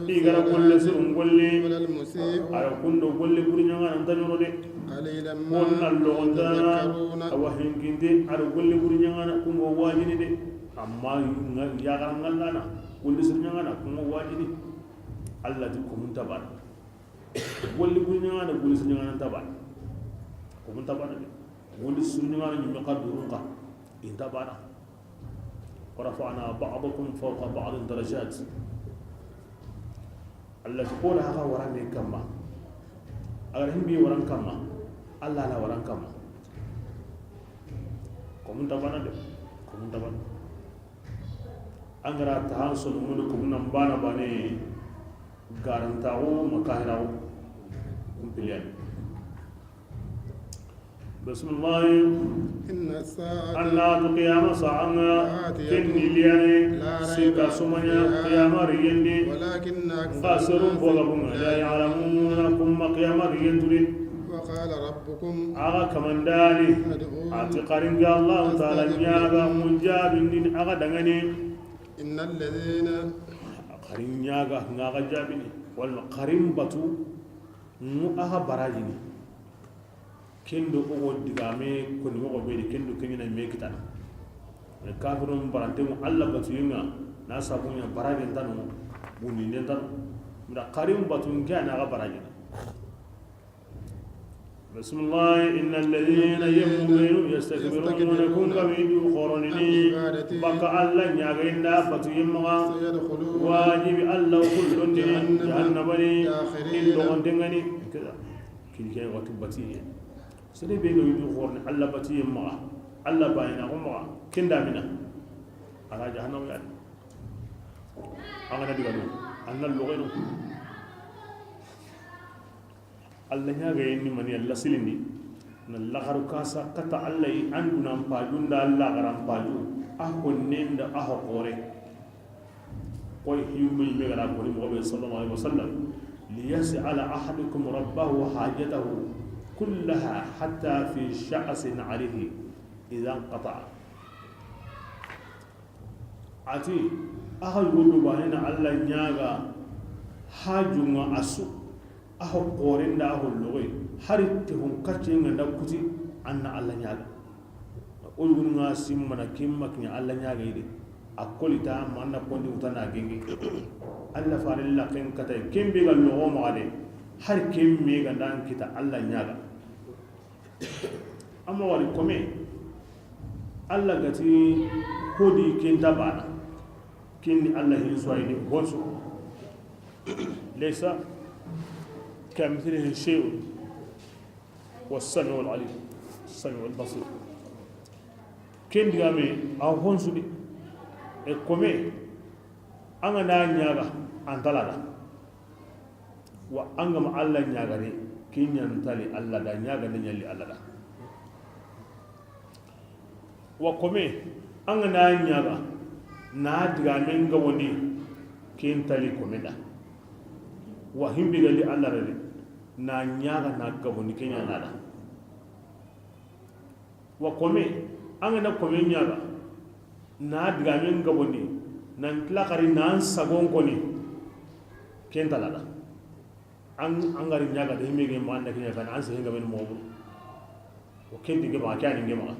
إيقرا كل سر قولي. ولا المسيء Ara kundo golle buri ɲaŋana nta ɲoro de. قليلا ما Konna logontana تذكرون. Awa hinkinte ara golle buri ɲaŋana kungo wajini de. Amma yaxara ŋallana golle sir ɲaŋana kungo wajini. Allah ti kumun tabana. Golle buri ɲaŋana golle sir ɲaŋana tabana. Kumun tabana de. Golle sir ɲaŋana ɲimme xa durun xa inta bana. ورفعنا بعضكم فوق بعض درجات. Allah ti ko da haka warame kamma. Agar himbi waran kamma. Allah na waran kamma. Ko mun tabana de. Ko mun tabana. Angara tahan sonu mun ko mun bana bane. Garantawo makahirawo. Kumpiliyan. Bismillah. إن الساعة Anna tu qiyama sa'anga آتية kenni liyane لا ريب sika sumanya فيها qiyama rigendi. ولكن أكثر Nga serun الناس boga bunga لا la يعلمون. Ya'lamuna kumma qiyama rigentu de. وقال ربكم Aga kamandani ادعوني ati xaringa Allah Ta'ala أستجب ɲaga لكم. Mun jabindini aga dangani. إن الذين Xarin ɲaga nga ga jabini. Wala xarin batu mu aga barajini. Kendo ogo digame koni mogo be di kendo kenyina me kitana. Kafirun barante mu Allah batu yinga na sabunya barajen tanu bundi den tanu. Nda xarin batu ngiya na ga barajini. Bismillah. إن الذين يمون يستكبرون كن كميدو خورني بك الله نياغيندا باتو يمغا سيدخلون واجب الله كل جهنم لي داخرين إن دون دنغني كذا. Kin ke watu batiye. Sere be no yidu xorni Allah batiye maxa. Allah bayina ko maxa. Ken da mina. Ala jahannam ya. An ga na diga do. An na loxo no. Allah ɲaga yenni mani Allah silindi. Na laxaru kasa kata Allah yi an dunan pajun da Allah garan paju. A ko nenda a ho xore. Koy yummi be gara ko ni mo be sallallahu alaihi wasallam. ليسأل أحدكم ربه حاجته كلها حتى في شعث نعله إذا انقطع. A ti, a xa yugo do baane na Alla ɲaaga, hajunŋa a su, a xo xoren da, a xo logoy, hari te hon kacce ŋa nda kuti, an na Alla ɲaaga. O yugun ŋa simmana kimma kiɲa Alla ɲaaga yi de. A koli ta ma an na kondi wuta na genge. Alla faren laxen katay, ken be ga logo maxa de, hari ken me ga ndan kita Alla ɲaaga. Amma wari kome, Alla ga ti hodi ken ta baana. Ken ni Alla hin su a yi ni honsu. Laysa kamithlihi shay'un wa samiul alim, samiul basir. Ken digame a honsu de. E kome, an ga na ɲaaga, an ta la da. Wa an ga ma Alla ɲaagari, ken ɲa nta li Alla da, ɲaagande ɲa li Alla da. Wa kome, an ga na ɲaaga, na digamen gabondi, ken nta li kome da. Wa himbe ga li Alla da de, na ɲaaga na gabondi, ken ɲa na da. Wa kome, an ga na kome ɲaaga, na digamen gabondi, nan tilakari, nan sagon koni, ken ta la da. An, an ga ri ɲaaga da, himbe ge ma an da ke ɲaaga, an sehen gabe ni moxo buru. O ken ti ge ma, ke a ni ge ma.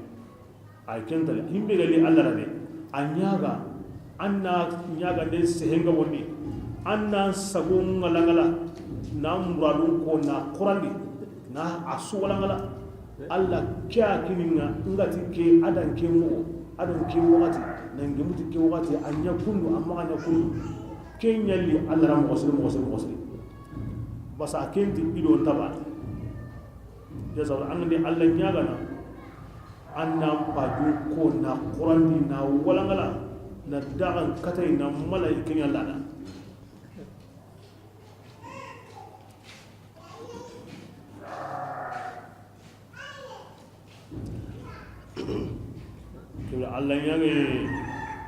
Ay ken ta la, himbe ga li Alla da de, a ɲaaga, an na ɲaagande sehen gabondi, an na sagon ŋalangala, na muradun ko na xurandi, na a su walangala. Alla ke a kini ŋa, n ga ti ke, a dan ke moxo, a dan ke waxati, nan ge muti ke waxati, a ɲa kundu, a maxa ɲa kundu. Ke ɲa li Alla ra moxo siri, moxo siri, moxo siri. Basa ken ti i do n ta baana. Ya sabara an ga ni Alla ɲaagana, an na paju ko na xurandi na walangala, na daxan katay na mala i ken ɲa Alla da. Kebe Alla ɲaage,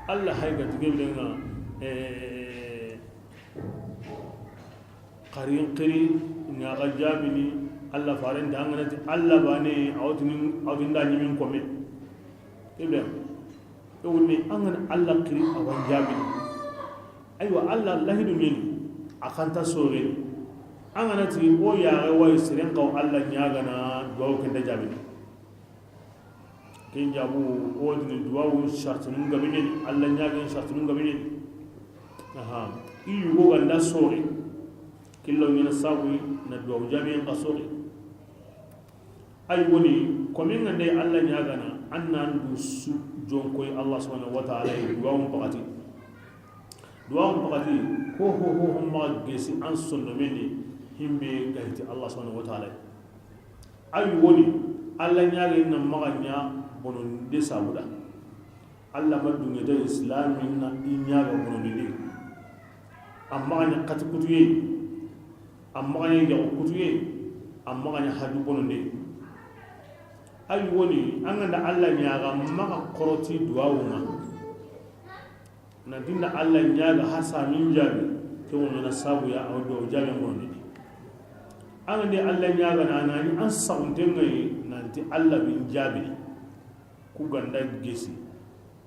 Alla hay ga ti kebe ŋa, eh, xarin xiri ŋa ga jaabini, Alla faren da an ga na ti Alla baane, a wa tini, a wa tini da ɲimin kome. Kebe. Yogoni, an ga na Alla xiri, a wa n jaabini. Aywa, Alla lahidu ɲeni, a xa nta sooxeni. An ga na ti o yaaxe wa yi seren xa wa Alla ɲaagana, duwawu ken nta jaabini. Ken jaabu, o wa tini duwawu sartinu gabe ɲeni, Alla ɲaagen sartinu gabe ɲeni. Aha, i yugo ga nda sooxe, killa ɲena sabu na duwawu jaabiyen xa sooxe. Ay woni, komin ga nde Alla ɲaagana, an na an du su jonkoy Alla subhanahu wa ta'ala yi duwawun pakati. Duwawun pakati, ho, ho, ho, ho, ma gesi an sonno meni himbe ga hiti Alla subhanahu wa ta'ala yi. Ay woni, Alla ɲaage na maxa ɲa bononde sabuda. Alla ma dunŋe da islamin na i ɲaaga bonondini. A maxa ɲa xati kutuye, a maxa ɲa yaxu kutuye, a maxa ɲa haju bononde. Ay woni, an ga nda Alla ɲaaga maxa xoroti duwawun ŋa. Nanti nda Alla ɲaaga har samin jaabi, ke woni na sabu ya, a wa duwawu jaabi bonondini. An ga nde Alla ɲaagana, na ni an saxunten ŋa yi, nanti Alla bin jaabi. Ku ga nda gesi,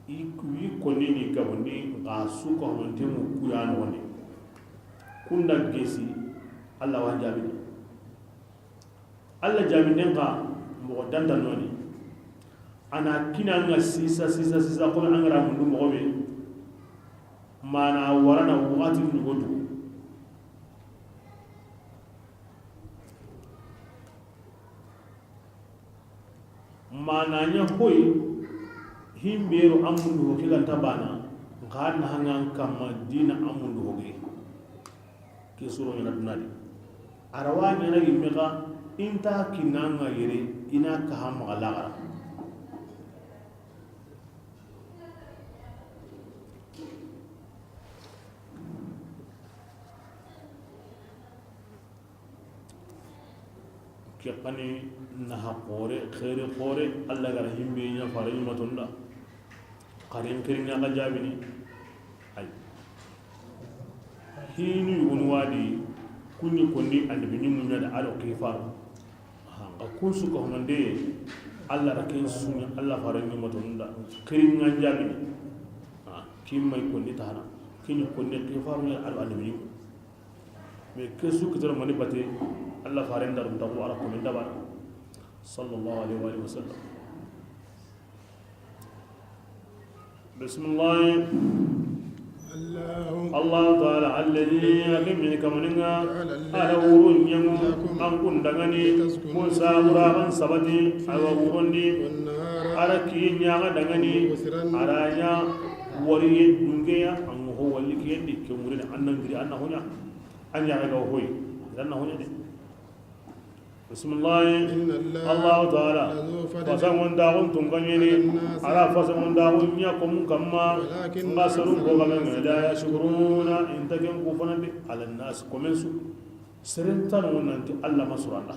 i, i konni ni gabondi, xa su ka honte mu ku ya noxondi. Ku nda gesi, Alla wa jaabini. Alla jaabinden xa, moxo danta noni. A na kina ŋa sisa, sisa, sisa, kono an ga ra mundu moxo be. Mana warana waxati nugo tu. Mana ɲa hoy, himbero an mundu ho ke ga nta bana, nxa na hangan kamma dina an mundu ho ke. Ke suro ɲana duna di. A ra wa ɲana yimme xa, i nta kinanga yere, i na kaha maxa laxara. Ke xani naha xoore, xeeri xoore, Alla ga ra himbe ɲa fare ɲumatonda. Xarin xirin ɲa ga jaabini. Ay. Hinu yugonu wadi, kunni konni annabi ɲimu ɲa da ado xifaro. Nxa kun su ko honde, Alla ra ken sunya, Alla fare ɲumatonda. Xirin ŋa jaabini. Kin may konni tahana, kin konni ke faru ne ado annabi. Mais ke su kitoro mani bate, Allah faren daru ta ko ala ko min daba. Sallallahu alaihi wa alihi wa sallam. Bismillah. الله الله تعالى الذي أكمل كمننا جعل الليل على ورون يمو لكم أن كن دغني لتسكنوا كن سابرا فيه أن سبتي على ورون دي والنهار على كي نياغا دغني مبصرا على نيا وري دونغيا أن هو ولي كي يندي كمرين أن نغري أن هنا أن يغا هوي أن هنا دي. Bisimilahi. Inna Allaha Allahu taala, lazu fadlin fasanŋondaxun tunkaɲeni, ala nnasi, a ra fasanŋondaxun ɲa komun kamma, walakinna, nxa serun ko gabe, aktharan nnasi, la yashkuruna, i nta ken kufanandi, ala nnasi, komen su. Seren tanu nanti Alla ma suranda.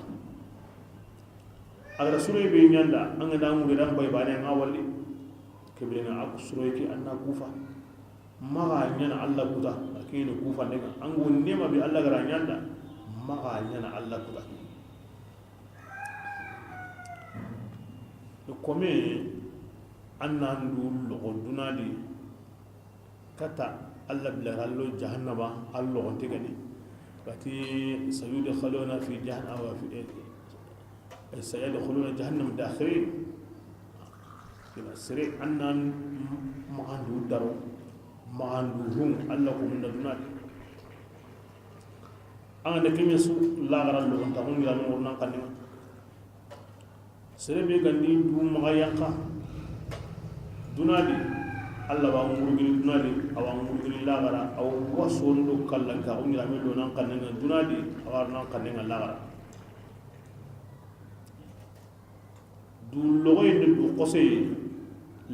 A ga da suroye be ɲanda, an ga na ŋure dan bay bane ŋa walli. Kebire ŋa a ku suroye ke an na kufa. Maxa ɲana Alla kuta, a kini kufande ŋa. An go nema be Alla ga ra ɲanda, maxa ɲana Alla kuta. Kome an nan du loxo dunadi kata Alla bila rallo jahannaba, a loxonte gani. Kati sayudkhuluna fi jahannama, fi, sayadkhuluna jahannama dakhirin. Kina sere an nan maxandu daro, maxandu hun, Alla ko munda dunadi. An da keme su laxara lo ta ko ngira mo nan kanne. Sere be gandi du maxa yanka dunadi, Alla wa murgini dunadi, a wa murgini laxara, a wa sondo kallan ka ko ngira me lo nan kanne dunadi, a wa nan kanne laxara. Du loxoyinde du xoseye,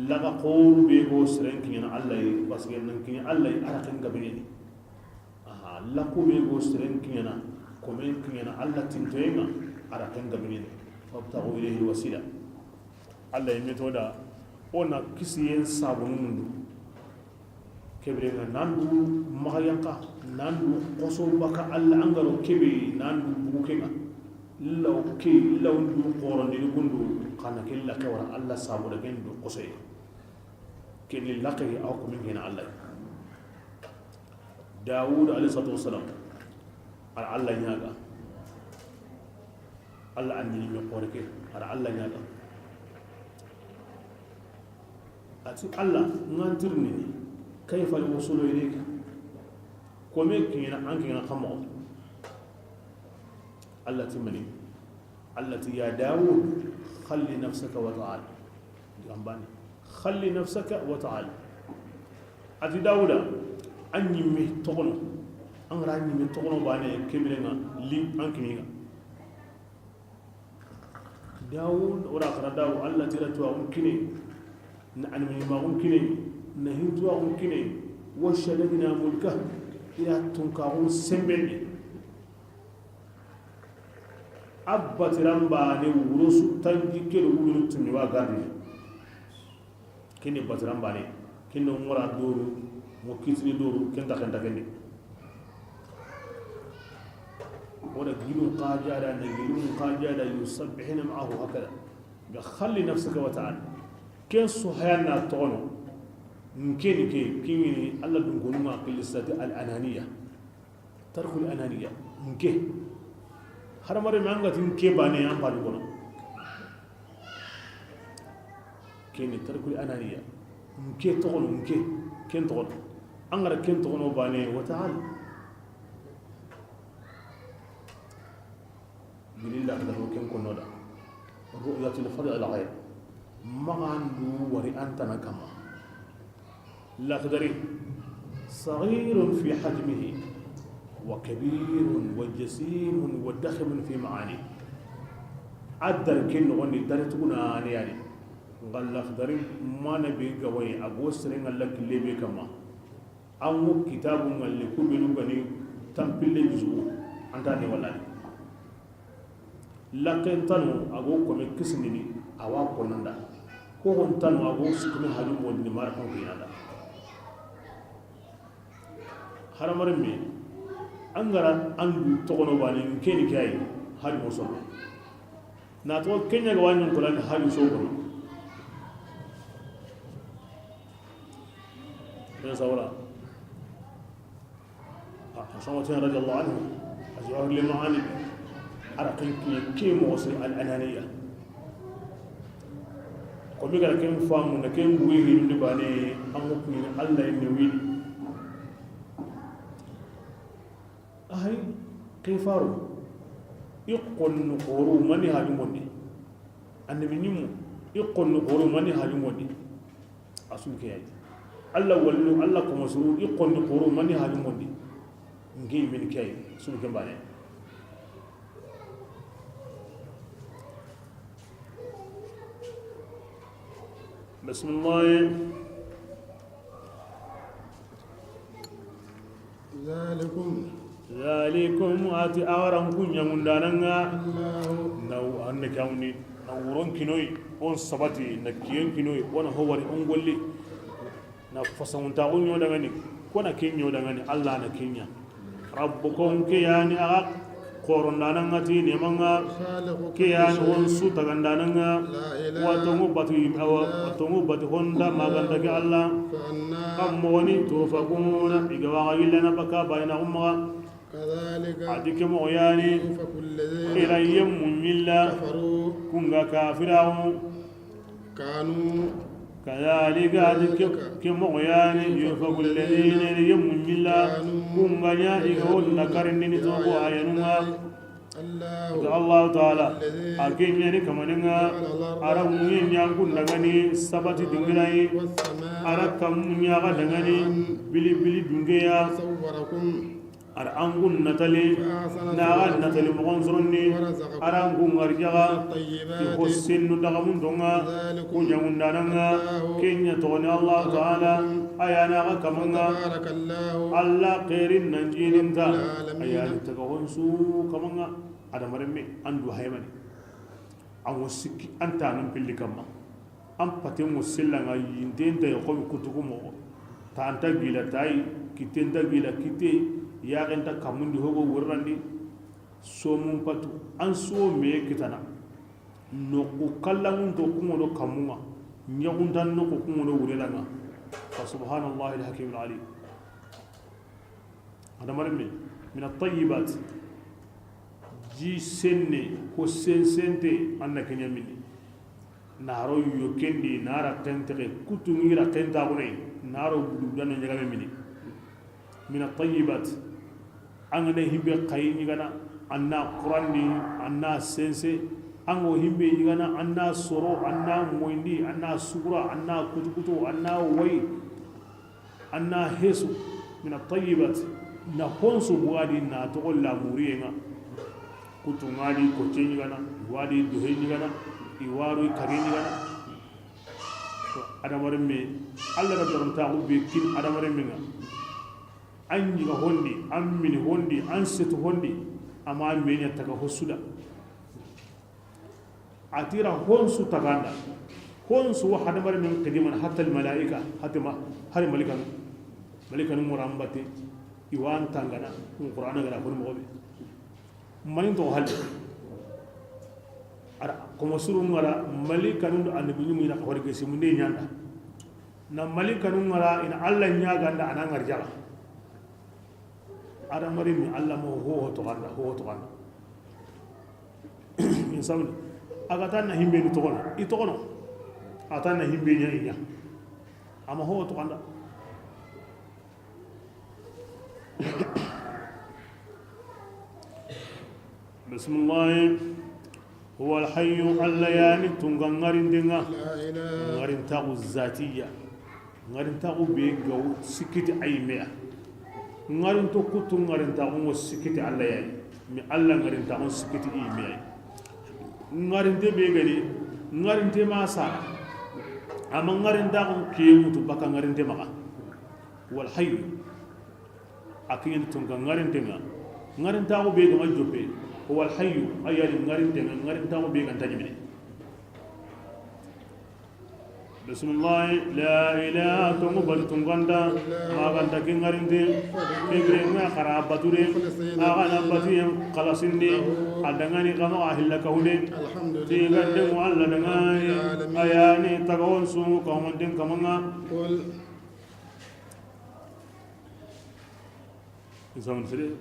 laga xoru be go seren kiɲana Alla ye, parce que nan kiɲa Alla ye, a ra ken gabe ɲeni. Aha, laku be go seren kiɲana, komen kiɲana Alla tintoyen ŋa, a ra ken gabe ɲeni. Fabtagu ilayhi wasila. Alla ye metoda, o na kisiyen sabunu mundu. Kebire ŋa nan du maxa yanka, nan du xoso baka Alla an ga ro kebe, nan du bugu ke ŋa. Law ke, law du xorondini kundu, xa na ke laqe wara Alla sabu da ken du xosoye. Ken ni laqe a wa ko min gena Alla. Dawud alayhi salatu wassalam, a ra Alla ɲaga. Alla an ni me xore ke, a ra Alla ɲaga. A ti Alla, n ga ntirni, kayfa al-wusulu ilayka? Kome kiɲana, an kiɲana xa moxo? Alla ti mani? Alla ti, ya Dawud, khalli nafsaka wa ta'al. Digambani. Khalli nafsaka wa ta'al. A ti Dawuda, an ɲimme toxono. An ga ra ɲimme toxono bane, kebire ŋa, li an kini ŋa. Dawud, o ra xara Dawud, Alla ti ra tuwaxun kine, na annabiɲumaxun kine, na hintuwaxun kine, wa shaddadna mulkah, i ra tunkaxun sembendi. A batiran bane wuro su tanjikke do wulunu tumi wa gardini. Kende batiran bane, kende ŋora doru, mo kitini doru, kenta kenta kende. Wala gilun xajada, na gilun xajada, yusabbihuna ma'ahu hakada. Ga khalli nafsaka wa ta'al. Ken su hayana toxono. Nke ni ke, kini Alla dun gonu ma kilisati al-ananiya. Tarkul ananiya, nke. Hadamaren me an ga ti nke bane an pali kono. Ken ni tarkul ananiya. Nke toxono, nke. Ken toxono. An ga ra ken toxono bane, wa ta'al. Bililla ka do ken kono da. Ru'yatul fadl ala ghayr. Maxa an du wari an tana kama. Laxdari, saghirun fi hajmihi, wa kabirun, wa jasimun, wa dakhimun fi ma'ani. A dar ken noxondi, dari tuguna ne yani. Nga Laxdari mana be gawaye, a go sere nga lakille be kama. An ŋo kitabu ngalle ku benu gani tampille juzu, anta ne wala ni. Lakken tanu, a go kome kisindini, a wa konanda. Koxon tanu, a go sikumi haju mondini mara kon kinanda. Hadamaren me, an ga ra an du toxono bane, nke ni ke yi, haju mo sono. Na toxo ken ɲa ga wa ɲi n kolani haju so kono. Sawra. A, a sama tiɲɛ, radiyallahu anhu. A jawahir lima'ani. A ra ken kiɲe ke moxo su, al ananiya. Ko mi ga ra ken faamu na ken bugi hirundi baane, an ŋa kuɲini Alla yi ne wi. Ahay, ke faro. I xonnu xoro mani haju mondi. Annabi ɲimmu, i xonnu xoro mani haju mondi. A su ke yi. Alla wallu, Alla komo suru, i xonnu xoro mani haju mondi. Ngi min ke yi, su ke baane. Bismillah. Zalikum. Zalikum, a ti a wa ra n ku ɲaŋundaana ŋa. Allahu. Na w-, an na kawni, na wuron kinoyi, on sabati, na kiyen kinoyi, o na ho wari on golli. Na fasaŋuntaxu ɲo daŋani, ko na ke ɲo daŋani, Alla na ke ɲa. Rabbukum, ke ya ni a ga xorondaana ŋa ti neema ŋa, ke ya ni won su tagandaana ŋa, wa tonŋu batu, awa, wa tonŋu batu honda ma ga nta ke Alla. Kam moxo ni tufakuna, i ga wa ga yillana baka bayina umma. A ti ke moxo ya ni, ila yemmu ɲilla, ku ŋa kafiraxu. Kanu. Kadhalika, a ti ke, ke moxo ya ni, yufaku alladhina, yemmu ɲilla, ku ŋa ɲa i ga wonna karindini toxo ayanu ŋa. Allahu. Allahu Taala, a ke ɲa ni kamanin ŋa, a ra ŋuɲe ɲankun daŋani sabati dingirayi, a ra kammu ɲaxa daŋani bili bili dungeya. A ra an kun natali, na ga natali moxon soronni, a ra an kun ŋarjaxa, ti ho sennu daga mun donŋa, ku ɲaŋundaana ŋa, ke ɲa toxoni Allahu Taala, a ya na ga kamaŋa, Alla xeerin nan jininta, a ya ni taga honsu kamaŋa, adamarenme, an du haymani. An wo sikki, an tanun pilli kamma. An paten wo sella ŋa yinten ta yi xomi kutuku moxo. Ta an ta gila ta yi, kitten ta gila kitte, yaxen ta kammundi hogo wurrandi, somun patu, an so me kitana. Noqu kallamun to kuŋo do kammuŋa, ɲaxuntan noqu kuŋo do wurelaŋa. Fa subhanallahi alhakimul alim. Hadamaren me, min at-tayyibat, ji senne, ko sensente, an na ke ɲa mini. Na ro yo kendi, na ra kentexe, kutu ŋi ra kentaxune, na ro budu dano ɲagame mini. Min at-tayyibat, an ga na himbe xayi ɲigana, an na kurandi, an na sense, an go himbe ɲigana, an na soro, an na moyindi, an na sugura, an na kutukutu, an na wayi. An na hesu, min at-tayyibat, na honsu buwadi na toxo lamuriye ŋa. Kutu ŋa di kocce ɲigana, i wa di dohe ɲigana, i wa ro i kage ɲigana. To, adamaren me, Alla da darontaxu be kin adamaren me ŋa. An ɲiga hondi, an mini hondi, an setu hondi, ama me ɲa taga hosuda. A ti ra honsu taganda. Honsu wa hadamaren men xidimana, hatta al malaika, hatta ma, hari malikanu. Malikanu ŋa ra an bate, i wa an tangana, kun Qur'ana ga ra hon moxo be. Manin to halli. Ara, komo suru ŋa ra, malikanu do annabi ɲimu i na xori gesi munde ɲanda. Na malikanu ŋa ra, i na Alla ɲaganda, a na ŋarjaxa. Adamaren me, Alla ma ho ho toxanda, ho ho toxanda. Min sabli, a ga ta na himbe ni toxono, i toxono. A ta na himbe ɲa, i ɲa. Ama ho ho toxanda. Bismillah. Huwa al-hayyu, Alla ya ni tunga ŋarinde ŋa. La ilaha. Ŋarintaxu zatiya. Ŋarintaxu be ga wo sikkiti a yi me ya. Ŋarinto kutu ŋarintaxu ŋo sikkiti Alla ya ni. Mi Alla ŋarintaxu sikkiti i yi me ya. Ŋarinte be ga ni, ŋarinte ma sa. Ama ŋarintaxu ke mutu baka ŋarinte maxa. Huwa al-hayyu. A kiɲen tunga ŋarinte ŋa. Ŋarintaxu be ga ma joppe. Huwa al-hayyu, a ya ni ŋarinte ŋa, ŋarintaxu be ga nta ɲimine. Bismillah, la ilaha, tongu batu tunganda, ma ga nta ke ŋarinte, ke bire ŋa xara bature, a ga na batuyen xalasindi, a dangani kama a hilla kawude. Ti gande mu Alla dangani, a ya ni taga wonsu ka honten kamaŋa. Qul. Insan sere,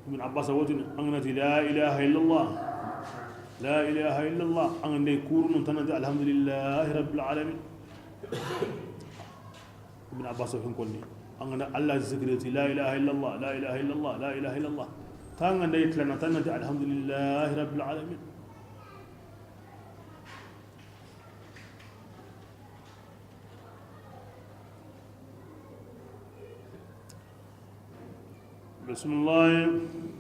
Ibn Abbas wotini, an ga na ti la ilaha illallah, la ilaha illallah, an ga nda i kurunu, an na ti alhamdulillahi rabbil alamin. Ibn Abbas o hin konni, an ga na Allah zikiri ti la ilaha illallah, la ilaha illallah, la ilaha illallah, ta an ga nda i tilana, an na ti alhamdulillahi rabbil alamin. Bismillah.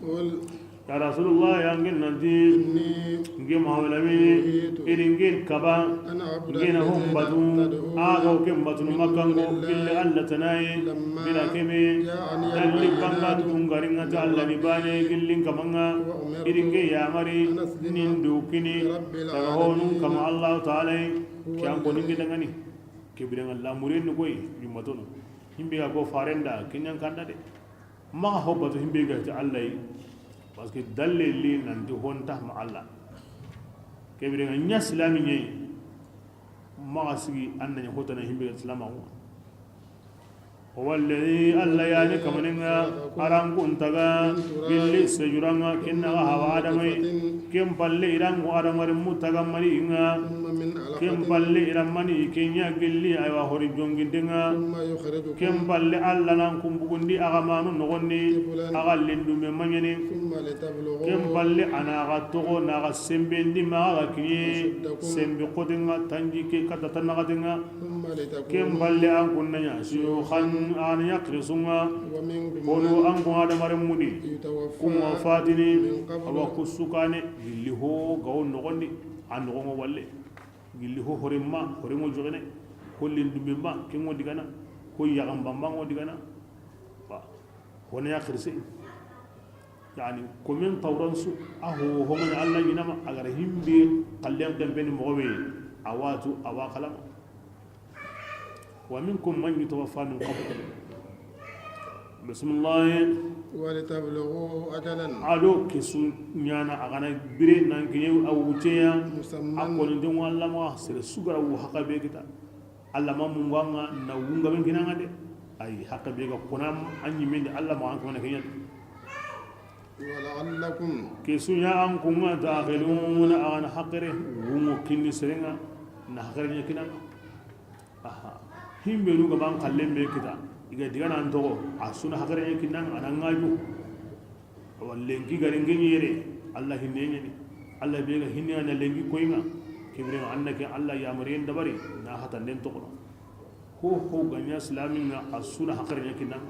قل Ya Rasulullah, ya ngin nanti, إني n ke Muhammad Lamini, نهيت i ri n ke kaba, أن أعبد n ke na hon الذين batu, تدعون a ga o ke batunu من Makkanko, دون الله gilli Allah tana yi, لما bira kebe, جاءني dalli البينات banga tungaringa ta Allah ni bane, gillin kamanga, وأمرت i ri n ke yamari, أن أسلم nin dukini, لرب daga honun kama العالمين Allah Ta'ala yi, هو kiyan ko ningi الذي dangani. Ke birenga lamuren ni koy, yummatonu. Himbe ga ko farenda, kinyan kanda de. Maxa ho batu himbe ga ti Allah yi, parce que dalle li nanti honta ma Allah. Ke birenga nya silami ɲi, maxa sigi an na ɲa hotana himbe ga silama ko. هو الذي Allah yani kamaninga, aran kun taga, gilli sejuranga, kinna ga hawa adamai, ken palle i ra n ko adamaren mu taga mani inga, ثم من علقة ken palle i ra mani kenya gilli, aywa, hori jongindenga, ثم يخرجكم ken palle Allah nan kun bugundi a ga manu nogondi, طفلا a ga lindume maɲani, ثم لتبلغوا ken palle a na ga togo, na ga sembendi ma ga kiɲe, أشدكم sembe kotenga, tanji ke kata tanagatenga, ثم لتكونوا ken palle an kun na ɲa, شيوخا شيوخا, an ɲa kirisunga, ومنكم kono من an kun adamaren mudi, يتوفى kun wa fatini, من قبل awa kusukane, gilli ho ga o nogondi, an nogongo walle. Gilli ho horimma, horingo jogene, ho lindumimma, kengo digana, ho yagambambango digana. Ba, hone ya xirise. Yani, komin tawran su, a ho, ho ngani Allah ɲinama, a gara himbe, kallen kempeni mogobe, a watu, a wa kalama. ومنكم من يتوفى من قبل. Bismillah. ولتبلغوا أجلا. A do ke su ɲana a gana bire nan kiɲe a wuceya. مسمى. A koni den walla ma sere sugara wu haka be kita. Allah ma munganga na wunga ben kinanga de. Ay haka be ga kona an ɲimendi Allah ma an kona kiɲa. ولعلكم. Ke su ɲa an kunga ta'qiluna a gana hakere wungo kinni serenga na hakere ɲa kinanga. Aha. Himbe nu ga ban kallen be kita. I ga diga nan togo. A suna hakare ɲa kinan a nan ngaju. Awa lenki garin genye yere. Allah hinne ɲani. Allah be ga hinne na lenki koyinga. Kibrin anna ke Allah ya mariyen dabari. Na hatan den togo. Ho ho ganya islamin na a suna hakare ɲa kinan.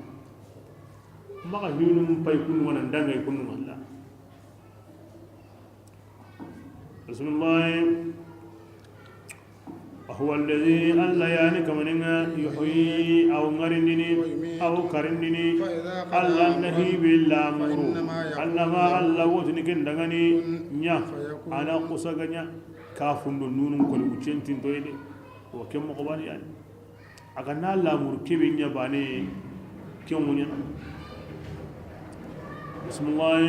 Maga hinum pay kun wana ndanga kun Allah. Bismillah. وهو الذي Allah yani kamaninga يحيي a wa ngarindini a wa karindini. Allah na hibi lamuru. Allah ma Allah wotini ken dangani ɲa. A na kusa ga ɲa. Kafundo nunun koni wucentin toyede. Wa ken mogo bani yani. A ga na lamuru kebe ɲa bane, ke ŋuɲa. Bismillah.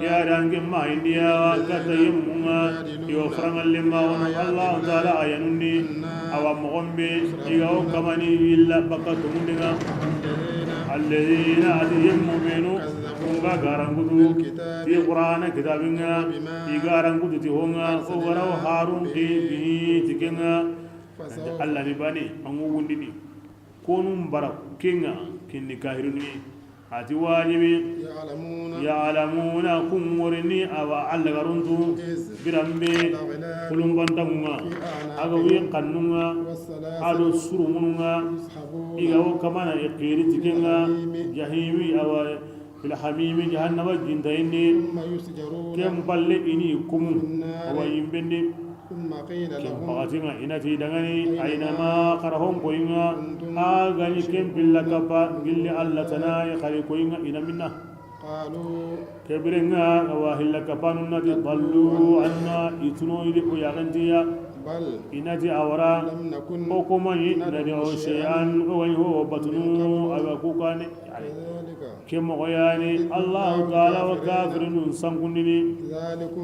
Ya dange ma indiya kata yemmunga yo farangalle ma wono Allah Ta'ala ayanundi. Awa mogon be i ga o kamani illa baka tumundinga. Alladhina ati yemmu benu kunga garangudu ti Qur'ana kitabinga i garangudu ti honga o waraw harun ki bihi tikenga. Nanti Allah ni bani, an ŋo wundini. Konun bara kenga, kinni kahiruni. Ati wajibi. يعلمون. Ya'lamuna, kun ŋorini, awa Allah garuntu. إذ. Birambe. الأغلال. Kulungantamunga. في أعناقهم. Aga wi kannunga. والسلاسل. Ado surumununga. يسحبون. Iga wo kamana ikiri tikenga. في الحميم. Jahimi, awa. في الحميم jahannama jinta inni. ثم يسجرون. Ken palle ini kumu. في النار. Awa yimbendi. ثم قيل لهم. Ken pakatinga inati dangani. أين ما. Aina ma karahon koyinga. كنتم. Agani ken pilla kapa. تشركون. Gilli Allah tana ya kari koyinga ina minna. قالوا. Kebirenga awa hilla kapanu nati. ضلوا. Ballu anna ituno idi ko yagantiya. بل. Inati awara. لم نكن. O komani. ندعو. Nadi o shay'an. O wani ho batunu. من قبل. Aga kukane. كذلك. Ke moxo yani, Allahu Taala wa kafirinun sankundini.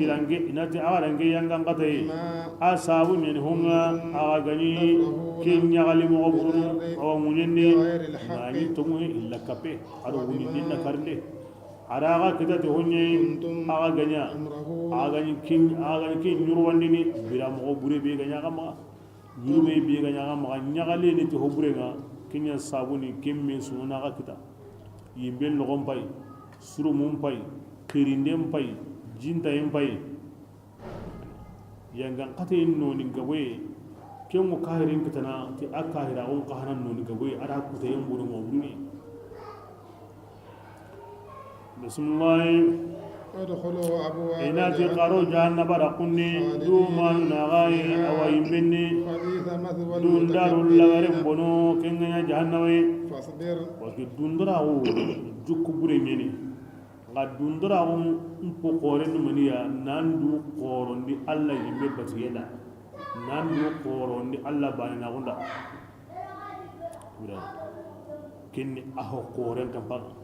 Irange, inati arange yangan kataye. A sabu ɲani honga, axa gani, ke ɲaxali moxo burunu, awa ŋuɲendi, nani tongu illa kape, ado wuni ninna karinde. A da xa kita ti ho ɲa yi, a xa ga ɲa, a xa ga ɲi ken, a xa ga ɲi ken ɲurwandini, bira moxo bure be ga ɲa xa maxa. Ɲuru be be ga ɲa xa maxa, ɲaxale ni ti ho bure ŋa, ken ɲa sabu ni ken me suno na xa kita. Yimbe noxon pay, surumun pay, xirinden pay, jintayen pay. Yangan xateyen noni gaboye, ken ŋo kahirin kitana ti a kahiraxun xa hana noni gaboye, a da kutayen bono mawduni. Bisimilahi. ادخلوا أبواب I na ti جهنم xaro jahannaba da kunni, خالدين dumanu na xa yi, فيها awa yimbenni, فبئس مثوى dundaru المتكبرين lagaren bono, ken ga ɲa jahannaba yi. فاصبر. Wati dunduraxu jukku bure ɲeni. Nga dunduraxu n po xoren ni maniya, nan du xorondi Alla yimbe batiye da, nan du xorondi Alla bane na xunda. Wura. Ken ni a ho xoren kan paga.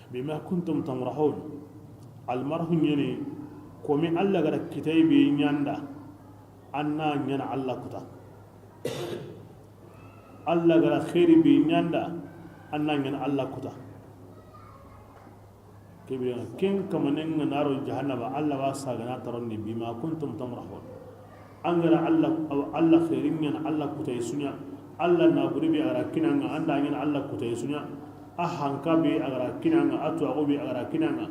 بما كنتم تمرحون. Almarhu ɲeni, komi Alla ga da kitay be ɲa an da, an na ɲaana Alla kuta. Alla ga da xeeri be ɲa an da, an na ɲaana Alla kuta. Kebe ken kamanen ŋa na ro jahannaba, Alla wa sagana tarondi, بما كنتم تمرحون. An ga da Alla, Alla xeerin ɲaana Alla kutay su ɲa, Alla na buri be a ga da kini an ŋa, an da ɲaana Alla kutay su ɲa, a hanka be a ga da kini an ŋa, a tuwaxu be a ga da kini an ŋa,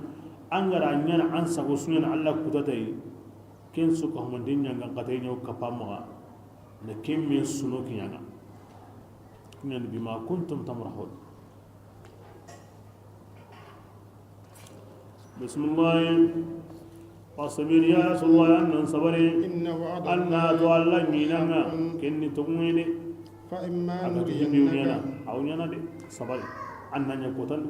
an ga da ɲaana an sago su ɲaana Alla kutatay, ken su ka humanten ɲangan xatay ɲa o kapa maxa, na ken me suno kiɲa ŋa. Ken ɲa ni بما كنتم تمرحون. Bisimilahi. فاصبر يا رسول الله, an nan sabari. إن وعد الله حق. An na to Alla ɲinan ŋa, ken ni toŋuye de. فإما نرينك. A ga ti himbe ɲaana, aw ɲaana de, sabari. An na ɲa kotan du.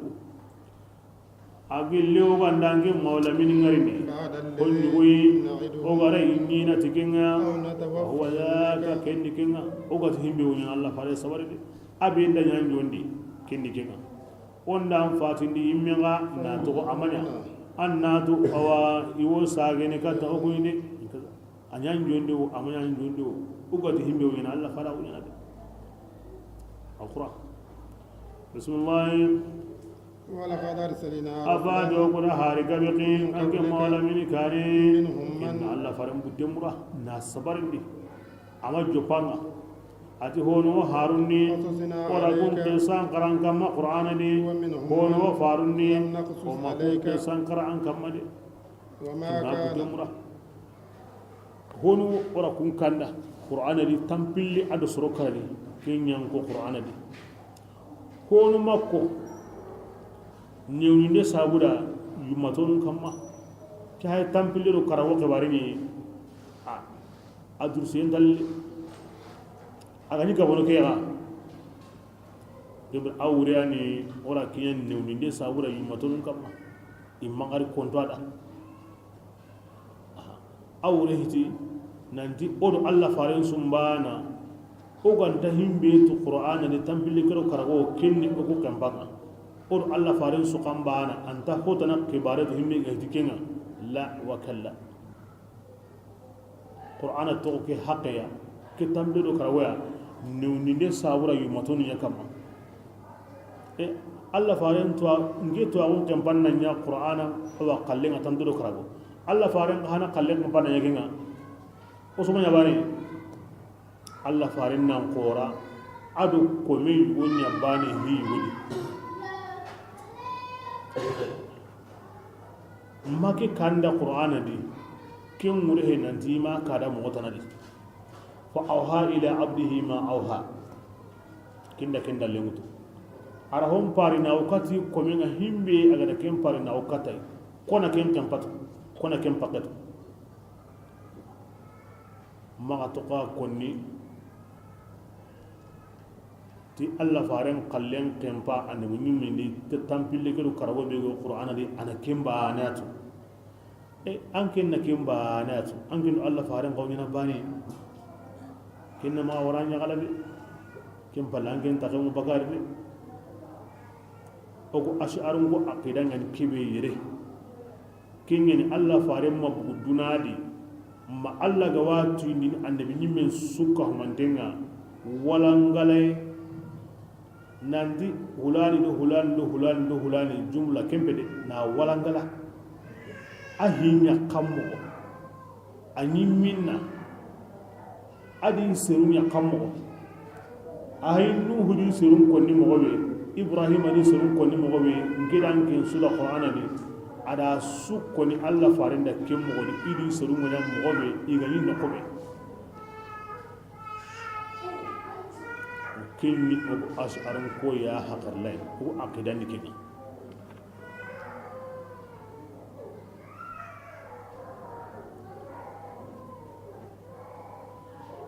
A gille o ga nda an ke mawla mini ŋarini. بعض الذي Ko ɲi goyi, نعدهم o ga ra i ɲiina ti ken ŋa. أو نتوفينك. Wala ka ken ni ken ŋa. O ga ti himbe ɲaana, Alla fare sabari de. A be nda ɲa n jondi, ken ni ken ŋa. O nda an fatindi yimme ŋa, na toxo a ma ɲa. An na tu, awa, i wo sagene katta o koyinde. A ɲa n jondi wo, a ma ɲa n jondi wo. O ga ti himbe wo ɲaana, Alla fara wo ɲaana de. Alquran. Bisimilahi. ولقد أرسلنا A fa رسلا do ko da hari gabe ki, من an ke قبلك mawla mini kani. منهم من Inna Alla faren butte mura, na sabarindi. A ma joppa ŋa. A ti hono Harun ni, قصصنا عليك o ra kun qisan xara an kamma Qur'ana di. ومنهم Hono من Harun ni, لم نقصص o ma kun عليك qisan xara an kamma de. وما Na كان butte mura. Hono o ra kun kanda Qur'ana di, tampilli a do soro kara di, ken ɲa n ko Qur'ana di. Hono ma ko, newninde sabu da yummatonun kamma. Ke hay tampille do karago xibari ni, a, a dursiyen talle. A ga ni gabono ke ga. Debe a wureyani o ra kiɲa newninde sabu da yummatonun kamma. I ma xari konto a da. A wure hiti nanti o do Alla faren su n bana, o ga nta himbe tu Qur'ana ni tampille ke do karago ken ni o ku kampa ŋa. O do Alla faren su xa n bana, an ta hotana xibare do himbe ga hiti ken ŋa. La wa kalla. Qur'ana toxo ke haqqe ya, ke tampille do karago ya, newninde sabu da yummatonu ɲa kamma. E, Alla faren tuwa, nke tuwaxun kempan na ɲa Qur'ana, awa xallen ŋa tanto do karago. Alla faren xa na xallen kempan na ɲa ken ŋa. O su ma ɲa bane. Alla faren nan xora, a do kome yugo ɲa bane hi yugo di. Ma ke kanda Qur'ana di, ken ŋure he nanti ma kada moxo tana di. Fa awha ila abdihi ma awha. Kinda kinda lengutu. A ra hon pari na o kati komen ŋa himbe a ga da ken pari na o katay. Kona ken ken patu. Kona ken paketu. Maxa toxa konni ti Alla faren xallen kempa annabi ɲimmen di, te tampille ke do karago be go Qur'ana di, a na ken bane a tu. E, an ken na ken bane a tu, an ken do Alla faren xaw ɲaana bane. Ken na ma wara ɲa galabe. Ken palla an ken taxe mu bakari de. O ko Ash'arun ko aqida ŋa ni kebe yere. Ken ŋa ni Alla faren ma bugu duna di, ma Alla ga wa tuyindini annabi ɲimmen su ka humanten ŋa, Walangalaye, nanti hulani do hulani do hulani do hulani, jumla kempe de, na walangala. A hinya kammo, a ɲimminna, a di serun ya kammo. A hay Nuhu di serun konni moxo be, Ibrahima di serun konni moxo be, ngidan ken su da Qur'ana di, a da su konni Allah farinda ken moxo di, i di serun ŋa moxo be, i ga ni noxo be. Ken ni o Ash'arin ko ya hakarlay, o aqida ni ken.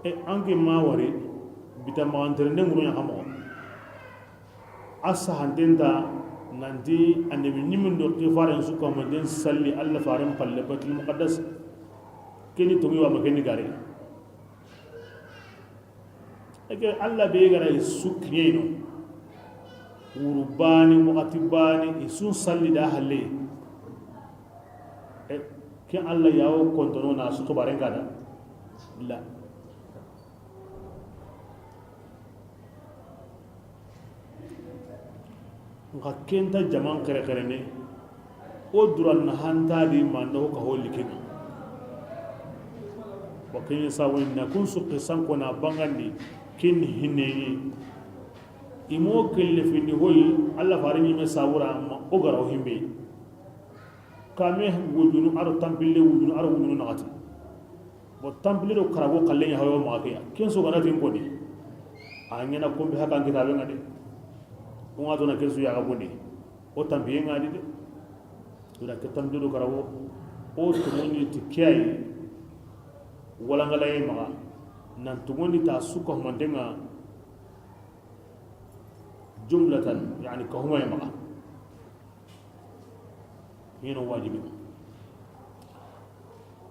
E, an ke ma wari, bita maxanterende ŋuru ɲa xa moxo. A sahanten ta nanti annabi ɲimmin do xifaren su kamanten salli Allah faren palle Baitul Muqaddas. Keni tomi wa ma keni gare. Eke Allah be gara i su kiɲeyino. Wuru bani, waxati bani, i sun salli da halle. E, ke Allah yawo kontono na su xibaren kada. La. Nxa kenta jaman xerexerene, o duran na hanta di manda ho ka ho likin. Wa ken sabu na kun su qisan ko na bangandi kin hinneyi. Imo kelle findi hoyi, Allah fare ɲime sabura ma o gara o himbe. Kame wujunu aro tampille wujunu aro wujunu naxati. Bo tampille do karago xalle ɲa hayo maxa ke ya. Ken so gana tin koni. A ɲana kombe hakan kitabe ŋa de. O ŋa to na ken su ya ga boni. O tampiye ŋa di de. Tura ke tampille do karago. O tumoni ti kiyayi. Walangalaye maxa. Nan tumoni ta suka humantenga. Jumlatan, yani ka humaye maxa. Hino wajibi.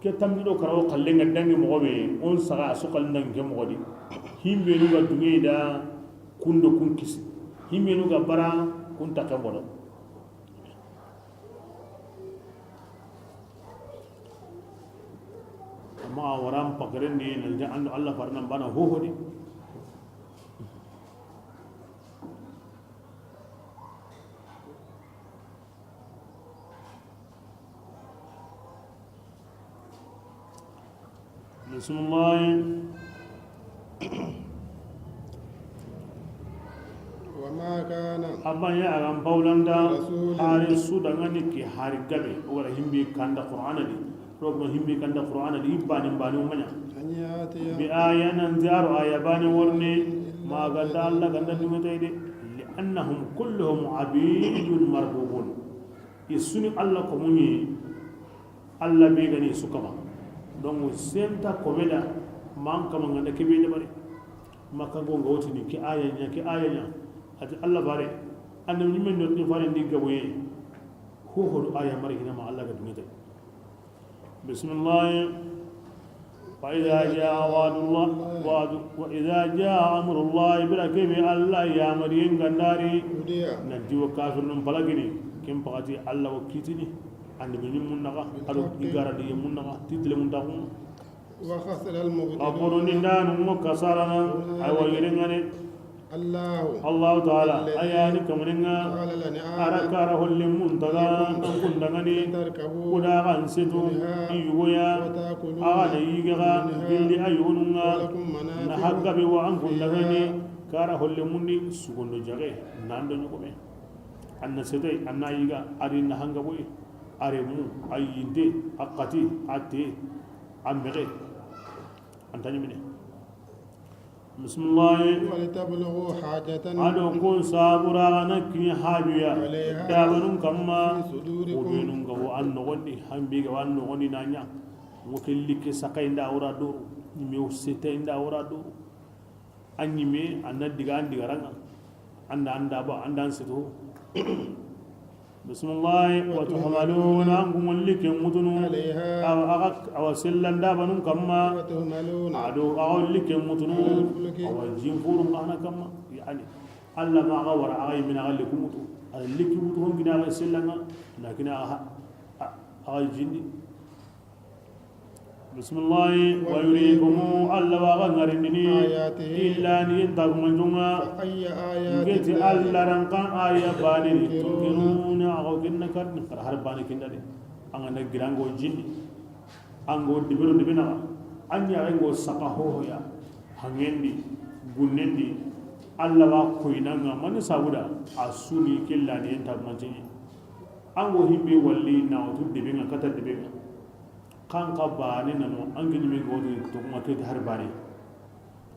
Ke tammi do karago xalle ŋa dangi moxo be, on saga a su xalle dangi ke moxo di. Himbenu ga duŋe da kundo kun kisi. Himbenu ga bara kun taxe bono. Amma a waran pakarendi nan ja ando Allah farnan bana hoho di. بسم الله. وما كان. Abba ya agan paulanda. رسول. Hari su dangani ki hari gabe. Wala himbi kanda Qur'ana di. Rogma himbi kanda Qur'ana di. Ibani bani umanya. أن يأتي. Bi aya nan ziaro aya bani warne. إلا. Ma ganda Allah ganda duŋe tayde. لأنهم كلهم عبيد مربوبون. I suni Allah ko muɲi, Allah be gani su kama. Donc senta komeda man kama nganda kebe de bari. Maka go ngawtini ki aya nya, ki aya nya. Ati Allah bare. Annabi men no ni fare ndi gaboye. Ho ho aya mari hina ma Allah ga duŋe tayde. بسم الله. فإذا جاء وعد الله، وعد، وإذا جاء أمر الله، bira kebe Allah ya mariyen gandari. Nanti wo kafirnun palagini, ken pagati Allah wo kitini, andi be ni munnaga, ado igara di munnaga, titile muntagun. وخسر المبطلون. Aboro ni danu mo kasarana, aywa yirengane. الله. Allahu taala, الذي a ya ni kamaninga, جعل الأنعام. A ra kara holle mun taga, لكم. An kun dangani, لتركبوا. Kuda kan setu, منها. I yugoya, وتأكلوا. A ga na yiga, منها. Gilli a yugununga, ولكم منافع. Na hagga be wa an kun dangani, فيها. Kara holle mun ni, sugondo jage, nando nyugome. Anna setai, anna yiga, ari na hanga boy, are mu, a yinde, a kati, a te, a mege. Antani mine. Bismillah. ولتبلغوا حاجة. Ado kun sabura gana kini hajuya. عليها. Dabanun kamma. في صدوركم. Ubenun ga wo an nogondi, hambi ga wo an nogondi nanya. Mo kelli ke saka inda wura doru, me useta inda wura doru. An yime, an na diga, an diga ranga. An da, an da ba, an da an sito. Bismillah, وتحملون. Wa tuhmaluna, an gumulli ke mutunu. عليها. Awa, awa, awa sellan dabanun kamma. وتحملون. Ado, awa lli ke mutunu. على الفلك. Awa jinfurun kana kamma. Yani, Allah ma aga wara aga yimina aga lli ku mutu. Aga lli ki mutu hon gina aga sellanga. Na gina aga, a-, aga jindi. Bismillahi. Wa yurikum, Alla wa ga ŋarindini, ayatihi, i laaniyen tagumanjonga. Fa ayya ayati, ngeti Alla ran kan aya baane ni, tunkiruna, a ga wo kinna karni, kar har baane kinda de. An ga na girango jinni, an go dibiro dibina, an ya an go saka hohoya, hangendi, gunnendi, Alla wa koyinanga, mani sabuda, a suni ke laaniyen tagumanjonga. An go himbe walli na wutu debe nga kata debe nga. Kan ka baane nano, an gini me godi to kuma ke har baane.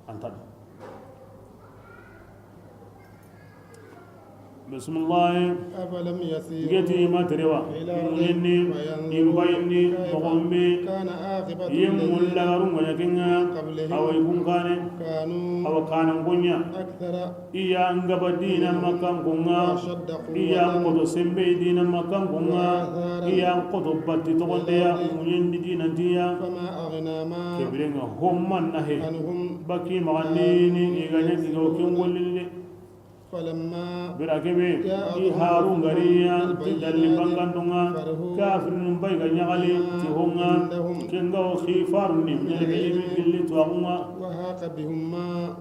Antan. Bismillah. Afalam yasiru, ngeti ma terewa, ila, munyenni, ardi, fayanzuru, imbayinni, kayfa, mogombe, kana aqibatu, yemmu, alladhina, lagarun gonya kinga, qablihim, awai kun kane, kanu, awa kanan gonya, akthara, iya ngaba dina Makkan kunga, ashadda quwwatan, iya koto sembe dina Makkan kunga, wa athara, iya koto batti togondeya, munyendi dinantiya. Fama aghna, ma, kebirenga homman nahe, anhum, baki maganini, ma, iganya kigo kin wolille. Falamma, bira kebe, ja'ahum, i harun gariya, ti dalli, bil-bayyinati, bangandunga, farihu, kafirin bai ga nyagali, bima, ti honga, indahum, kenga o khifarun ni, min al-ilmi, ilmi, gilli tuwagunga. Wa haqa bihim ma,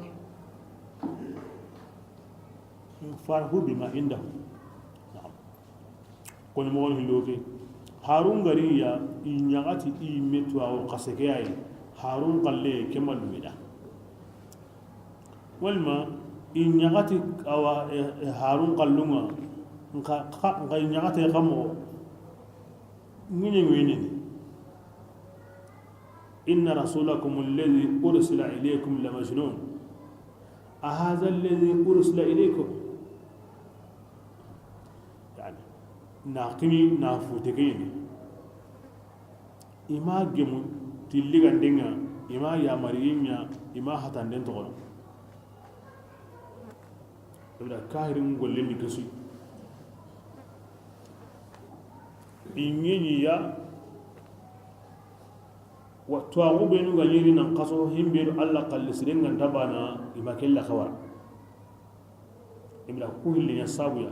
farihu bima indahum. Na'am. Koni mogon hillo ke. Harun gariya, i ɲaxati i me tuwaxu xase ke yayi. Harun xalle ke malumida. Walma, i ɲaxati awa, e, e, Harun xallunga, nxa, xa, nxa i ɲaxate xa moxo. Ŋiɲe ŋiɲeni. Inna rasulakum alladhi ursila ilaykum lamajnun. Ahadha alladhi ursila ilaykum. Yani, na xini, na fute ke ɲi. I ma gemu tilli gandenga, i ma yamariyen ɲa, i ma hatanden toxono. Ibda kahirin gollen di kesu. I ɲiɲi ya, wa tuwaxu benu ga ɲeri nan xaso himbe do Allah xalli siren ganta bana, i ma kella xawara. Ibra ku hillinya sabuya.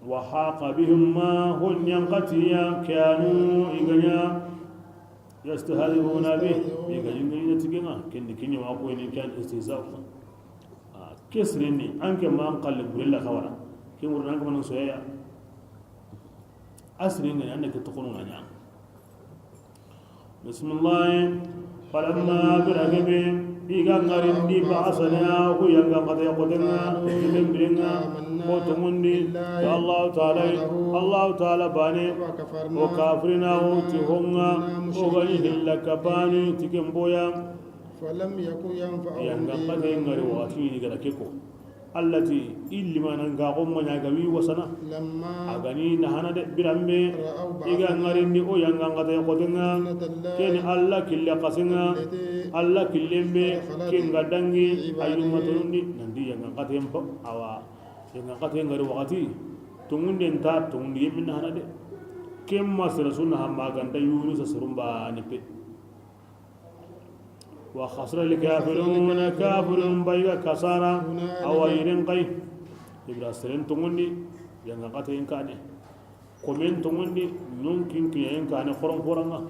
Wa haqa bihim ma, hon ɲankatiya, kanu, i ga ɲa, yastahzi'una bih, i ga ɲi ɲi tigenga, kendi kinya wa ko ni kan istihza. Ah, ke sirenni, an ke ma an xalle gurella xawara. Ke ŋurna an ke manan soyaya. A sirenni, an ke toxono ŋa ɲa. Bismillah. Falamma, bira kebe, i ga ŋarindi, ba'athna, ku yanga xate xotenga, tigen birenga, ko tongundi, ya Allah Ta'ala, Allah Ta'ala bane, o kafirina, o ti honga, o ga ɲi hilla kabani, tigen boya. Falam yaku yanfa'uhum, yanga xate ŋari waxati ni gara ke ko. Allati, i limanan ga xo ma ɲa ga wi wasana. Lamma, a ga ni na hana de biranbe, ra'aw, i ga ŋarindi o yanga xate xotenga. Sunnatallahi, keni Allah kille xasenga. Allati, Allah killen be, farada, ken ga dangi, min ba'dihi, ayyuma tonundi, nandi yanga xate mpa, awa, yanga xate ŋari waxati. Tongunden ta, tongundi yemmin na hana de. Ken ma sere sunna hamma ganda Yunusa serumba ni pe. Wa khasira al-kafiruna, kafirun bai ga kasara, awa yiren kai. Ibra seren tongundi, yanga xate in kane. Komen tongundi, non kin kiyen kane, xoron xoranga.